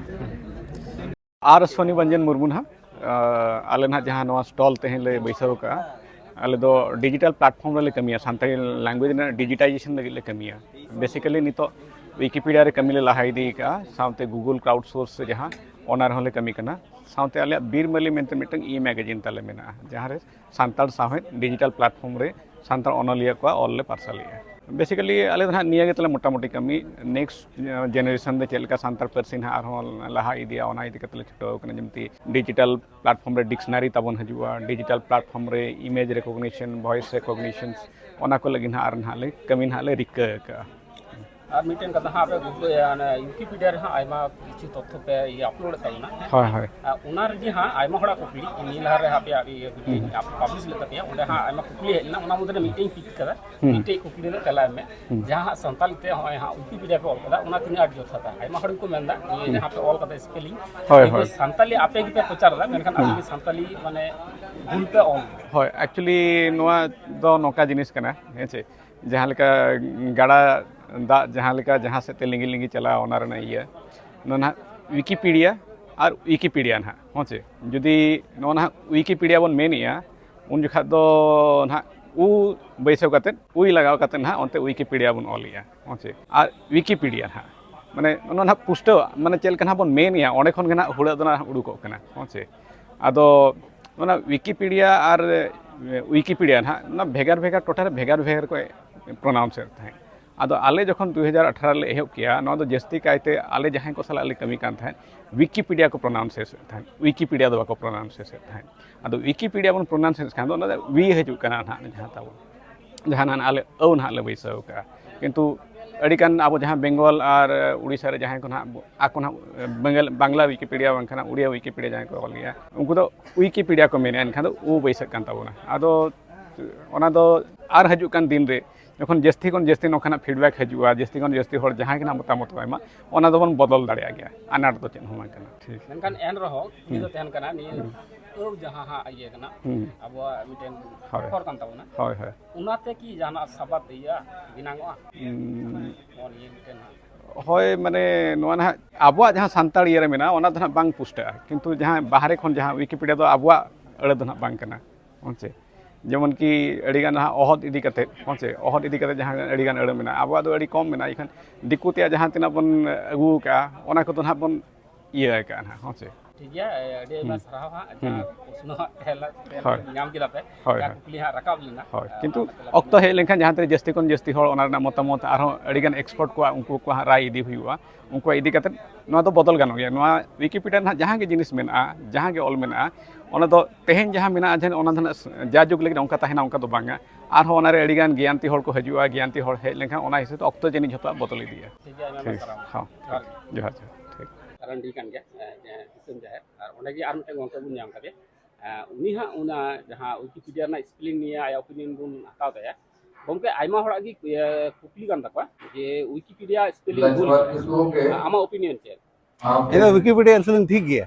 ᱟᱨ ᱥᱚᱱᱤ ᱵᱟᱧᱡᱮᱱ ᱢᱩᱨᱢᱩ ᱱᱟᱦᱟᱜ᱾ ᱟᱸ, ᱟᱞᱮ ᱱᱟᱦᱟᱜ ᱡᱟᱦᱟᱸ ᱱᱚᱣᱟ stall ᱛᱮᱦᱮᱧ ᱞᱮ ᱵᱟᱹᱭᱥᱟᱹᱣ ᱠᱟᱜᱼᱟ, ᱟᱞᱮ ᱫᱚ digital platform ᱨᱮᱞᱮ ᱠᱟᱹᱢᱤᱭᱟ, ᱥᱟᱱᱛᱟᱲᱤ language ᱨᱮᱱᱟᱜ digitization ᱞᱟᱹᱜᱤᱫ ᱞᱮ ᱠᱟᱹᱢᱤᱭᱟ᱾ Basically ᱱᱤᱛᱚᱜ ᱣᱤᱠᱤᱯᱤᱰᱤᱭᱟ ᱨᱮ ᱠᱟᱹᱢᱤ ᱞᱮ ᱞᱟᱦᱟ ᱤᱫᱤ ᱠᱟᱜᱼᱟ, ᱥᱟᱶᱛᱮ Google crowd source ᱨᱮ ᱡᱟᱦᱟᱸ, ᱚᱱᱟ ᱨᱮᱦᱚᱸ ᱞᱮ ᱠᱟᱹᱢᱤ ᱠᱟᱱᱟ᱾ ᱥᱟᱶᱛᱮ ᱟᱞᱮᱭᱟᱜ ᱵᱤᱨ ᱢᱟᱹᱞᱤ ᱢᱮᱱᱛᱮ ᱢᱤᱫᱴᱟᱝ e-magazine ᱛᱟᱞᱮ ᱢᱮᱱᱟᱜᱼᱟ, ᱡᱟᱦᱟᱸ ᱨᱮ ᱥᱟᱱᱛᱟᱲ ᱥᱟᱶᱦᱮᱫ digital platform ᱨᱮ ᱥᱟᱱᱛᱟᱲ ᱚᱱᱚᱞᱤᱭᱟᱹ ᱠᱚᱣᱟᱜ ᱚᱞ ᱞᱮ ᱯᱟᱨᱥᱟᱞᱮᱜᱼᱟ᱾ Basically ᱟᱞᱮ ᱫᱚ ᱱᱟᱦᱟᱜ ᱱᱤᱭᱟᱹ ᱜᱮ ᱛᱟᱞᱮ ᱢᱚᱴᱟᱢᱩᱴᱤ ᱠᱟᱹᱢᱤ, next generation ᱨᱮ ᱪᱮᱫ ᱞᱮᱠᱟ ᱥᱟᱱᱛᱟᱲ ᱯᱟᱹᱨᱥᱤ ᱱᱟᱦᱟᱜ ᱟᱨᱦᱚᱸ ᱞᱟᱦᱟ ᱤᱫᱤᱭᱟ, ᱚᱱᱟ ᱤᱫᱤ ᱠᱟᱛᱮ ᱞᱮ ᱪᱷᱩᱴᱟᱹᱣ ᱠᱟᱱᱟ᱾ ᱡᱮᱢᱛᱤ digital platform ᱨᱮ dictionary ᱛᱟᱵᱚᱱ ᱦᱤᱡᱩᱜᱼᱟ, digital platform ᱨᱮ image recognition, voice recognition, ᱚᱱᱟ ᱠᱚ ᱞᱟᱹᱜᱤᱫ ᱱᱟᱦᱟᱜ ᱟᱨ ᱱᱟᱦᱟᱜ ᱞᱮ ᱠᱟᱹᱢᱤ ᱱᱟᱦᱟᱜ ᱞᱮ ᱨᱤᱠᱟᱹ ᱟᱠᱟᱜᱼᱟ᱾ ᱟᱨ ᱢᱤᱫᱴᱮᱱ ᱠᱟᱛᱷᱟ ᱦᱟᱸᱜ, ᱟᱯᱮ ᱜᱩᱜ-, ᱮ, ᱚᱱᱮ ᱣᱤᱠᱤᱯᱤᱰᱤᱭᱟ ᱨᱮ ᱦᱟᱸᱜ ᱟᱭᱢᱟ ᱠᱤᱪᱷᱩ ᱛᱚᱛᱛᱷᱚ ᱯᱮ ᱤᱭᱟᱹ ᱟᱯᱞᱳᱰ ᱮᱫ ᱛᱟᱵᱚᱱᱟ᱾ ᱦᱳᱭ, ᱦᱳᱭ᱾ ᱟᱨ ᱚᱱᱟ ᱨᱮᱜᱮ ᱦᱟᱸᱜ ᱟᱭᱢᱟ ᱦᱚᱲᱟᱜ ᱠᱩᱠᱞᱤ, ᱱᱤᱭᱟᱹ ᱞᱟᱦᱟ ᱨᱮ ᱟᱯᱮᱭᱟᱜ ᱤᱭᱟᱹ ᱦᱩᱸ᱾ ᱯᱟᱵᱽᱞᱤᱥ ᱞᱮᱫ ᱛᱟᱯᱮᱭᱟ, ᱚᱸᱰᱮ ᱦᱟᱸᱜ ᱟᱭᱢᱟ ᱠᱩᱠᱞᱤ ᱦᱮᱡ ᱞᱮᱱᱟ, ᱚᱱᱟ ᱢᱩᱫᱽᱨᱮ ᱢᱤᱫᱴᱮᱱ ᱯᱤᱠ ᱠᱟᱫᱟ᱾ ᱦᱩᱸ᱾ ᱢᱤᱫᱴᱮᱡ ᱠᱩᱠᱞᱤ ᱨᱮᱱᱟᱜ ᱛᱮᱞᱟ ᱮᱢ ᱢᱮ᱾ ᱦᱩᱸ᱾ ᱡᱟᱦᱟᱸ ᱦᱟᱸᱜ ᱥᱟᱱᱛᱟᱞᱤ ᱛᱮ ᱦᱚᱸᱜᱼᱚᱭ ᱦᱟᱸᱜ ᱣᱤᱠᱤᱯᱤᱰᱤᱭᱟ ᱯᱮ ᱚᱞ ᱠᱟᱫᱟ, ᱚᱱᱟ ᱛᱤᱱᱟᱹᱜ ᱟᱸᱴ ᱡᱚᱛᱷᱟᱛᱟ? ᱟᱭᱢᱟ ᱦᱚᱲ ᱜᱮᱠᱚ ᱢᱮᱱᱫᱟ, ᱱᱤᱭᱟᱹ ᱦᱩᱸ᱾ ᱡᱟᱦᱟᱸ ᱯᱮ ᱚᱞ ᱠᱟᱫᱟ ᱥᱯᱮᱞᱤᱝ, ᱦᱳᱭ, ᱱᱤᱭᱟᱹ ᱫᱚ ᱦᱳᱭ᱾ ᱥᱟᱱᱛᱟᱞᱤ ᱟᱯᱮ ᱜᱮᱯᱮ ᱯᱨᱚᱪᱟᱨ ᱮᱫᱟ, ᱢᱮᱱᱠᱷᱟᱱ ᱟᱯᱮ ᱦᱩᱸ᱾ ᱜᱮ ᱥᱟᱱᱛᱟᱞᱤ ᱢᱟᱱᱮ ᱵᱷᱩᱞ ᱯᱮ ᱚᱞ ᱠᱟᱫᱟ᱾ ᱦᱳᱭ, actually ᱱᱚᱣᱟ ᱫᱚ ᱱᱚᱝᱠᱟ ᱡᱤᱱᱤᱥ ᱠᱟᱱᱟ, ᱦᱮᱸ ᱪᱮ? ᱡᱟᱦᱟᱸ ᱞᱮᱠᱟ ᱜᱟᱰᱟ ᱫᱟᱜ ᱡᱟᱦᱟᱸ ᱞᱮᱠᱟ ᱡᱟᱦᱟᱸ ᱥᱮᱫ ᱛᱮ ᱞᱤᱸᱜᱤ ᱞᱤᱸᱜᱤ ᱪᱟᱞᱟᱜᱼᱟ, ᱚᱱᱟ ᱨᱮᱱᱟᱜ ᱤᱭᱟᱹ, ᱱᱚᱣᱟ ᱱᱟᱦᱟᱜ ᱣᱤᱠᱤᱯᱤᱰᱤᱭᱟ ᱟᱨ ᱣᱤᱠᱤᱯᱤᱰᱤᱭᱟ ᱱᱟᱦᱟᱜ, ᱦᱚᱸ ᱪᱮ? ᱡᱩᱫᱤ ᱱᱚᱣᱟ ᱱᱟᱦᱟᱜ ᱣᱤᱠᱤᱯᱤᱰᱤᱭᱟ ᱵᱚᱱ ᱢᱮᱱᱮᱜᱼᱟ, ᱩᱱ ᱡᱚᱠᱷᱟᱡ ᱫᱚ ᱱᱟᱦᱟᱜ ᱩ ᱵᱟᱹᱭᱥᱟᱹᱣ ᱠᱟᱛᱮᱫ, ᱩᱭ ᱞᱟᱜᱟᱣ ᱠᱟᱛᱮᱫ ᱱᱟᱦᱟᱜ ᱚᱱᱛᱮ ᱣᱤᱠᱤᱯᱤᱰᱤᱭᱟ ᱵᱚᱱ ᱚᱞᱮᱜᱼᱟ, ᱦᱚᱸ ᱪᱮ? ᱟᱨ ᱣᱤᱠᱤᱯᱤᱰᱤᱭᱟ ᱱᱟᱦᱟᱜ, ᱢᱟᱱᱮ ᱚᱱᱟ ᱱᱟᱦᱟᱜ ᱯᱩᱥᱴᱟᱹᱣ, ᱢᱟᱱᱮ ᱪᱮᱫ ᱞᱮᱠᱟ ᱱᱟᱦᱟᱜ ᱵᱚᱱ ᱢᱮᱱᱮᱜᱼᱟ, ᱚᱸᱰᱮ ᱠᱷᱚᱱ ᱜᱮ ᱱᱟᱦᱟᱜ ᱦᱩᱲᱟᱹᱜ ᱫᱚ ᱱᱟᱦᱟᱜ ᱩᱰᱩᱠᱚᱜ ᱠᱟᱱᱟ, ᱦᱚᱸ ᱪᱮ? ᱟᱫᱚ ᱚᱱᱟ ᱣᱤᱠᱤᱯᱤᱰᱤᱭᱟ ᱟᱨ, ᱮ, ᱣᱤᱠᱤᱯᱤᱰᱤᱭᱟ ᱱᱟᱦᱟᱜ, ᱚᱱᱟ ᱵᱷᱮᱜᱟᱨ ᱵᱷᱮᱜᱟᱨ ᱴᱚᱴᱷᱟ ᱨᱮ ᱵᱷᱮᱜᱟᱨ ᱵᱷᱮᱜᱟᱨ ᱠᱚ ᱯᱨᱚᱱᱟᱣᱩᱱᱥ ᱮᱫ ᱛᱟᱦᱮᱸᱫ᱾ ᱟᱫᱚ ᱟᱞᱮ ᱡᱚᱠᱷᱚᱱ ᱫᱩ ᱦᱟᱡᱟᱨ ᱟᱴᱷᱟᱨᱚ ᱞᱮ ᱮᱦᱚᱵ ᱠᱮᱜᱼᱟ, ᱱᱚᱣᱟ ᱫᱚ ᱡᱟᱹᱥᱛᱤ ᱠᱟᱭᱛᱮ ᱟᱞᱮ ᱡᱟᱦᱟᱸᱭ ᱠᱚ ᱥᱟᱞᱟᱜ ᱞᱮ ᱠᱟᱹᱢᱤ ᱠᱟᱱ ᱛᱟᱦᱮᱸᱫ, ᱣᱤᱠᱤᱯᱤᱰᱤᱭᱟ ᱠᱚ ᱯᱨᱚᱱᱟᱣᱩᱱᱥ ᱮᱫ ᱛᱟᱦᱮᱸᱫ, ᱣᱤᱠᱤᱯᱤᱰᱤᱭᱟ ᱫᱚ ᱵᱟᱠᱚ ᱯᱨᱚᱱᱟᱣᱩᱱᱥ ᱮᱫ ᱛᱟᱦᱮᱸᱫ᱾ ᱟᱫᱚ ᱣᱤᱠᱤᱯᱤᱰᱤᱭᱟ ᱵᱚᱱ ᱯᱨᱚᱱᱟᱣᱩᱱᱥ ᱮᱫ ᱠᱷᱟᱱ ᱫᱚ ᱚᱱᱟ ᱫᱚ ᱣᱤ ᱦᱤᱡᱩᱜ ᱠᱟᱱᱟ ᱱᱟᱦᱟᱜ, ᱡᱟᱦᱟᱸ ᱛᱟᱵᱚᱱ, ᱡᱟᱦᱟᱸ ᱱᱟᱦᱟᱜ ᱟᱞᱮ ᱟᱹᱣ ᱱᱟᱦᱟᱜ ᱞᱮ ᱵᱟᱹᱭᱥᱟᱹᱣ ᱠᱟᱜᱼᱟ᱾ ᱠᱤᱱᱛᱩ ᱟᱹᱰᱤᱜᱟᱱ ᱟᱵᱚ ᱡᱟᱦᱟᱸ ᱵᱮᱝᱜᱚᱞ ᱟᱨ ᱩᱲᱤᱥᱥᱟ ᱨᱮ ᱡᱟᱦᱟᱸᱭ ᱠᱚ ᱱᱟᱦᱟᱜ ᱟᱠᱚ ᱱᱟᱦᱟᱜ ᱵᱮᱝᱜᱚᱞ, ᱵᱟᱝᱞᱟ ᱣᱤᱠᱤᱯᱤᱰᱤᱭᱟ ᱵᱟᱝᱠᱷᱟᱱ ᱩᱲᱤᱭᱟ ᱣᱤᱠᱤᱯᱤᱰᱤᱭᱟ ᱡᱟᱦᱟᱸᱭ ᱠᱚ ᱚᱞ ᱜᱮᱭᱟ, ᱩᱱᱠᱩ ᱫᱚ ᱣᱤᱠᱤᱯᱤᱰᱤᱭᱟ ᱠᱚ ᱢᱮᱱᱮᱫᱼᱟ, ᱮᱱᱠᱷᱟᱱ ᱫᱚ ᱩ ᱵᱟᱹᱭᱥᱟᱹᱜ ᱠᱟᱱ ᱛᱟᱵᱚᱱᱟ᱾ ᱟᱫᱚ ᱚᱱᱟ ᱫᱚ ᱟᱨ ᱦᱤᱡᱩᱜ ᱠᱟᱱ ᱫᱤᱱ ᱨᱮ ᱡᱚᱠᱷᱚᱱ ᱡᱟᱹᱥᱛᱤ ᱠᱷᱚᱱ ᱡᱟᱹᱥᱛᱤ ᱱᱚᱝᱠᱟᱱᱟᱜ ᱯᱷᱤᱰᱵᱮᱠ ᱦᱤᱡᱩᱜᱼᱟ, ᱡᱟᱹᱥᱛᱤ ᱠᱷᱚᱱ ᱡᱟᱹᱥᱛᱤ ᱦᱚᱲ ᱡᱟᱦᱟᱸᱭ ᱜᱮ ᱱᱟᱦᱟᱜ ᱢᱚᱛᱟᱢᱚᱛ ᱠᱚ ᱮᱢᱟ, ᱚᱱᱟ ᱫᱚᱵᱚᱱ ᱵᱚᱫᱚᱞ ᱫᱟᱲᱮᱭᱟᱜ ᱜᱮᱭᱟ, ᱟᱱᱟᱴ ᱫᱚ ᱪᱮᱫ ᱦᱚᱸ ᱵᱟᱝ ᱠᱟᱱᱟ᱾ ᱴᱷᱤᱠ᱾ ᱢᱮᱱᱠᱷᱟᱱ ᱮᱱ ᱨᱮᱦᱚᱸ ᱠᱩᱠᱞᱤ ᱫᱚ ᱦᱩᱸ᱾ ᱛᱟᱦᱮᱱ ᱠᱟᱱᱟ, ᱱᱤᱭᱟᱹ ᱦᱩᱸ᱾ ᱟᱹᱣ ᱡᱟᱦᱟᱸ ᱦᱟᱸᱜ ᱤᱭᱟᱹ ᱠᱟᱱᱟ, ᱦᱩᱸ᱾ ᱟᱵᱚᱣᱟᱜ ᱢᱤᱫᱴᱮᱱ ᱦᱳᱭ᱾ ᱟᱠᱷᱚᱨ ᱠᱟᱱ ᱛᱟᱵᱚᱱᱟ, ᱦᱳᱭ, ᱦᱳᱭ᱾ ᱚᱱᱟᱛᱮ ᱠᱤ ᱡᱟᱦᱟᱱᱟᱜ ᱥᱟᱵᱟᱫ ᱤᱭᱟᱹ ᱵᱮᱱᱟᱝᱚᱜᱼᱟ? ᱦᱩᱸ᱾ ᱱᱚᱜᱼᱚ ᱱᱤᱭᱟᱹ ᱢᱤᱫᱴᱮᱱ ᱦᱟᱸᱜ᱾ ᱦᱳᱭ, ᱢᱟᱱᱮ ᱱᱚᱣᱟ ᱱᱟᱦᱟᱜ ᱟᱵᱚᱣᱟᱜ ᱡᱟᱦᱟᱸ ᱥᱟᱱᱛᱟᱲ ᱤᱭᱟᱹ ᱨᱮ ᱢᱮᱱᱟᱜᱼᱟ, ᱚᱱᱟ ᱫᱚ ᱱᱟᱦᱟᱜ ᱵᱟᱝ ᱯᱩᱥᱴᱟᱹᱜᱼᱟ, ᱠᱤᱱᱛᱩ ᱡᱟᱦᱟᱸ ᱵᱟᱦᱨᱮ ᱠᱷᱚᱱ ᱡᱟᱦᱟᱸ ᱣᱤᱠᱤᱯᱤᱰᱤᱭᱟ ᱫᱚ ᱟᱵᱚᱣᱟᱜ ᱟᱹᱲᱟᱹ ᱫᱚ ᱱᱟᱦᱟᱜ ᱵᱟᱝ ᱠᱟᱱᱟ᱾ ᱦᱮᱸ ᱪᱮ? ᱡᱮᱢᱚᱱ ᱠᱤ ᱟᱹᱰᱤᱜᱟᱱ ᱱᱟᱦᱟᱜ ᱚᱦᱚᱫ ᱤᱫᱤ ᱠᱟᱛᱮᱫ, ᱦᱮᱸ ᱪᱮ? ᱚᱦᱚᱫ ᱤᱫᱤ ᱠᱟᱛᱮᱫ ᱡᱟᱦᱟᱸ ᱟᱹᱰᱤᱜᱟᱱ ᱟᱹᱲᱟᱹ ᱢᱮᱱᱟᱜᱼᱟ, ᱟᱵᱚᱣᱟᱜ ᱫᱚ ᱟᱹᱰᱤ ᱠᱚᱢ ᱢᱮᱱᱟᱜᱼᱟ, ᱮᱱᱠᱷᱟᱱ ᱫᱤᱠᱩ ᱛᱮᱭᱟᱜ ᱡᱟᱦᱟᱸ ᱛᱤᱱᱟᱹᱜ ᱵᱚᱱ ᱟᱹᱜᱩ ᱟᱠᱟᱫᱼᱟ, ᱚᱱᱟ ᱠᱚᱫᱚ ᱱᱟᱦᱟᱜ ᱵᱚᱱ ᱤᱭᱟᱹ ᱟᱠᱟᱫᱼᱟ ᱱᱟᱦᱟᱜ, ᱦᱮᱸ ᱪᱮ? ᱴᱷᱤᱠ ᱜᱮᱭᱟ, ᱟᱹᱰᱤ ᱟᱭᱢᱟ ᱦᱩᱸ᱾ ᱥᱟᱨᱦᱟᱣ ᱦᱟᱸᱜ, ᱦᱩᱸ᱾ ᱡᱟᱦᱟᱸ ᱯᱨᱚᱥᱱᱚ ᱦᱟᱸᱜ ᱛᱟᱦᱮᱸ ᱞᱮᱱ, ᱦᱳᱭ᱾ ᱧᱟᱢ ᱠᱮᱫᱟ ᱯᱮ, ᱦᱳᱭ, ᱡᱟᱦᱟᱸ ᱦᱳᱭ᱾ ᱠᱩᱠᱞᱤ ᱦᱟᱸᱜ ᱨᱟᱠᱟᱵ ᱞᱮᱱᱟ᱾ ᱦᱳᱭ, ᱟᱨ ᱠᱤᱱᱛᱩ ᱚᱱᱟ ᱛᱮᱞᱟ ᱚᱠᱛᱚ ᱦᱮᱡ ᱞᱮᱱᱠᱷᱟᱱ ᱡᱟᱦᱟᱸ ᱛᱤᱱᱟᱹᱜ ᱡᱟᱹᱥᱛᱤ ᱠᱷᱚᱱ ᱡᱟᱹᱥᱛᱤ ᱦᱚᱲ ᱚᱱᱟ ᱨᱮᱱᱟᱜ ᱢᱚᱛᱟᱢᱚᱛ ᱟᱨᱦᱚᱸ ᱟᱹᱰᱤ ᱜᱟᱱ expert ᱠᱚᱣᱟᱜ, ᱩᱱᱠᱩ ᱠᱚᱣᱟᱜ ᱦᱟᱸᱜ ᱨᱟᱭ ᱤᱫᱤ ᱦᱩᱭᱩᱜᱼᱟ᱾ ᱩᱱᱠᱩᱣᱟᱜ ᱤᱫᱤ ᱠᱟᱛᱮᱫ ᱱᱚᱣᱟ ᱫᱚ ᱵᱚᱫᱚᱞ ᱜᱟᱱᱚᱜ ᱜᱮᱭᱟ᱾ ᱱᱚᱣᱟ Wikipedia ᱨᱮᱱᱟᱜ ᱡᱟᱦᱟᱸ ᱜᱮ ᱡᱤᱱᱤᱥ ᱢᱮᱱᱟᱜᱼᱟ, ᱡᱟᱦᱟᱸ ᱜᱮ ᱚᱞ ᱢᱮᱱᱟᱜᱼᱟ, ᱚᱱᱟ ᱫᱚ ᱛᱮᱦᱮᱧ ᱡᱟᱦᱟᱸ ᱢᱮᱱᱟᱜᱼᱟ, ᱡᱮ ᱚᱱᱟ ᱫᱚ ᱱᱟᱜ ᱡᱟᱭᱡᱩᱜᱽ ᱞᱟᱹᱜᱤᱫ ᱚᱱᱠᱟ ᱛᱟᱦᱮᱱᱟ, ᱚᱱᱠᱟ ᱫᱚ ᱵᱟᱝᱟ᱾ ᱟᱨᱦᱚᱸ ᱚᱱᱟᱨᱮ ᱟᱹᱰᱤ ᱜᱟᱱ ᱜᱮᱭᱟᱱᱛᱤ ᱦᱚᱲ ᱠᱚ ᱦᱤᱡᱩᱜᱼᱟ, ᱜᱮᱭᱟᱱᱛᱤ ᱦᱚᱲ ᱦᱮᱡ ᱞᱮᱱᱠᱷᱟᱱ ᱚᱱᱟ ᱦᱤᱥᱟᱹᱵ ᱛᱮ ᱚᱠᱛᱚ ᱡᱟᱹᱱᱤᱡ ᱡᱷᱚᱛᱚᱣᱟᱜ ᱵᱚᱫᱚᱞ ᱤᱫᱤᱜᱼᱟ᱾ ᱴᱷᱤᱠ ᱜᱮᱭᱟ, ᱟᱭᱢᱟ ᱟᱭᱢᱟ ᱴᱷᱤᱠ, ᱥᱟᱨᱦᱟᱣ᱾ ᱦᱚᱸ, ᱡᱚᱦᱟᱨ ᱜᱮ᱾ ᱡᱚᱦᱟᱨ, ᱡᱚᱦᱟᱨ, ᱴᱷᱤᱠ᱾ ᱠᱟᱨᱚᱱ ᱴᱷᱤᱠ ᱠᱟᱱ ᱜᱮᱭᱟ, ᱮ, ᱡᱮ ᱫᱤᱥᱚᱢ ᱡᱟᱦᱮᱨ, ᱟᱨ ᱚᱸᱰᱮ ᱜᱮ ᱟᱨ ᱢᱤᱫᱴᱮᱱ ᱜᱚᱢᱠᱮ ᱵᱚᱱ ᱧᱟᱢ ᱠᱟᱫᱮᱭᱟ᱾ ᱮ, ᱩᱱᱤ ᱦᱟᱸᱜ ᱚᱱᱟ ᱡᱟᱦᱟᱸ Wikipedia ᱨᱮᱱᱟᱜ spelling ᱱᱤᱭᱮ ᱟᱭᱟᱜ opinion ᱵᱚᱱ ᱦᱟᱛᱟᱣ ᱛᱟᱭᱟ᱾ ᱜᱚᱢᱠᱮ, ᱟᱭᱢᱟ ᱦᱚᱲᱟᱜ ᱜᱮ, ᱤᱭᱟᱹ, ᱠᱩᱠᱞᱤ ᱠᱟᱱ ᱛᱟᱠᱚᱣᱟ ᱡᱮ Wikipedia spelling ᱵᱷᱩᱞ ᱜᱮᱭᱟ᱾ ᱟᱢᱟᱜ opinion ᱪᱮᱫ? ᱤᱧ ᱫᱚ Wikipedia spelling ᱴᱷᱤᱠ ᱜᱮᱭᱟ᱾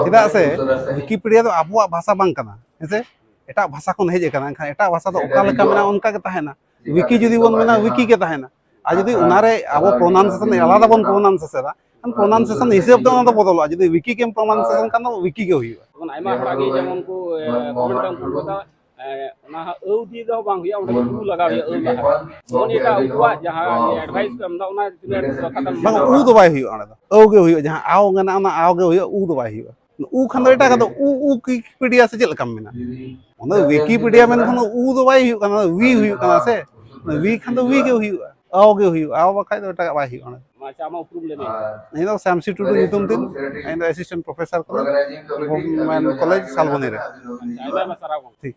ᱪᱮᱫᱟᱜ ᱥᱮ Wikipedia ᱫᱚ ᱟᱵᱚᱣᱟᱜ ᱵᱷᱟᱥᱟ ᱵᱟᱝ ᱠᱟᱱᱟ, ᱦᱮᱸ ᱥᱮ? ᱮᱴᱟᱜ ᱵᱷᱟᱥᱟ ᱠᱷᱚᱱ ᱦᱮᱡ ᱟᱠᱟᱱᱟ, ᱮᱱᱠᱷᱟᱱ ᱮᱴᱟᱜ ᱵᱷᱟᱥᱟ ᱫᱚ ᱚᱠᱟ ᱞᱮᱠᱟ ᱢᱮᱱᱟᱜᱼᱟ, ᱚᱱᱠᱟ ᱜᱮ ᱛᱟᱦᱮᱱᱟ᱾ Wiki ᱡᱩᱫᱤ ᱵᱚᱱ ᱢᱮᱱᱟ, Wiki ᱜᱮ ᱛᱟᱦᱮᱱᱟ᱾ ᱟᱨ ᱡᱩᱫᱤ ᱚᱱᱟᱨᱮ ᱟᱵᱚ pronunciation ᱟᱞᱟᱫᱟ ᱵᱚᱱ pronunciation ᱟ, ᱮᱱᱠᱷᱟᱱ pronunciation ᱦᱤᱥᱟᱹᱵ ᱛᱮ ᱚᱱᱟ ᱫᱚ ᱵᱚᱫᱚᱞᱚᱜᱼᱟ᱾ ᱡᱩᱫᱤ Wiki ᱜᱮᱢ pronunciation ᱠᱷᱟᱱ ᱫᱚ Wiki ᱜᱮ ᱦᱩᱭᱩᱜᱼᱟ᱾ ᱡᱮᱢᱚᱱ ᱟᱭᱢᱟ ᱦᱚᱲᱟᱜ ᱜᱮ ᱡᱮᱢᱚᱱ ᱠᱚ, ᱮ, comment ᱠᱚ ᱠᱩᱞ ᱠᱟᱫᱟ, ᱮ, ᱚᱱᱟ ᱦᱚᱸ ᱟᱹᱣ ᱫᱤᱭᱮ ᱫᱚ ᱵᱟᱝ ᱦᱩᱭᱩᱜᱼᱟ, ᱚᱸᱰᱮ ᱫᱚ ᱩ ᱞᱟᱜᱟᱣ ᱦᱩᱭᱩᱜᱼᱟ, ᱟᱹᱣ ᱞᱟᱦᱟ᱾ ᱱᱚᱜᱼᱚ ᱱᱤᱭᱟᱹᱴᱟᱜ ᱩᱱᱠᱩᱣᱟᱜ ᱡᱟᱦᱟᱸ advice ᱠᱚ ᱮᱢ ᱮᱫᱟ, ᱚᱱᱟ ᱛᱤᱱᱟᱹᱜ ᱡᱚᱛᱷᱟᱛ ᱮᱢ ᱵᱟᱝ, ᱢᱟᱱᱟᱣᱟ? ᱩ ᱫᱚ ᱵᱟᱭ ᱦᱩᱭᱩᱜᱼᱟ, ᱚᱸᱰᱮ ᱫᱚ ᱟᱹᱣ ᱜᱮ ᱦᱩᱭᱩᱜᱼᱟ᱾ ᱡᱟᱦᱟᱸ ᱟᱣ ᱢᱮᱱᱟᱜᱼᱟ, ᱚᱱᱟ ᱟᱣ ᱜᱮ ᱦᱩᱭᱩᱜᱼᱟ, ᱩ ᱫᱚ ᱵᱟᱭ ᱦᱩᱭᱩᱜᱼᱟ᱾ ᱩ ᱠᱷᱟᱱ ᱫᱚ ᱮᱴᱟᱜᱟᱜ ᱫᱚ ᱩ, Wikipedia ᱥᱮ ᱪᱮᱫ ᱞᱮᱠᱟᱢ ᱢᱮᱱᱟ? ᱚᱱᱟ Wikipedia ᱢᱮᱱᱠᱷᱟᱱ ᱫᱚ ᱩ ᱫᱚ ᱵᱟᱭ ᱦᱩᱭᱩᱜ ᱠᱟᱱᱟ, wi ᱦᱩᱭᱩᱜ ᱠᱟᱱᱟ ᱥᱮ? wi ᱠᱷᱟᱱ ᱫᱚ wi ᱜᱮ ᱦᱩᱭᱩᱜᱼᱟ, ᱟᱣ ᱜᱮ ᱦᱩᱭᱩᱜᱼᱟ, ᱟᱣ ᱵᱟᱠᱷᱟᱡ ᱫᱚ ᱮᱴᱟᱜᱟᱜ ᱵᱟᱭ ᱦᱩᱭᱩᱜᱼᱟ᱾ ᱚᱸᱰᱮ ᱟᱪᱪᱷᱟ, ᱟᱢᱟᱜ ᱩᱯᱨᱩᱢ ᱞᱟᱹᱭ ᱢᱮ᱾ ᱤᱧ ᱫᱚ ᱥᱟᱢᱥᱤ ᱴᱩᱰᱩ ᱧᱩᱛᱩᱢ ᱛᱤᱧ, ᱤᱧ ᱫᱚ assistant professor ᱠᱟᱹᱱᱟᱹᱧ, government college ᱥᱟᱞᱵᱚᱱᱤ ᱨᱮ᱾ ᱟᱪᱪᱷᱟ, ᱟᱭᱢᱟ ᱟᱭᱢᱟ ᱥᱟᱨᱦᱟᱣ ᱜᱚᱢᱠᱮ᱾ ᱴᱷᱤᱠ᱾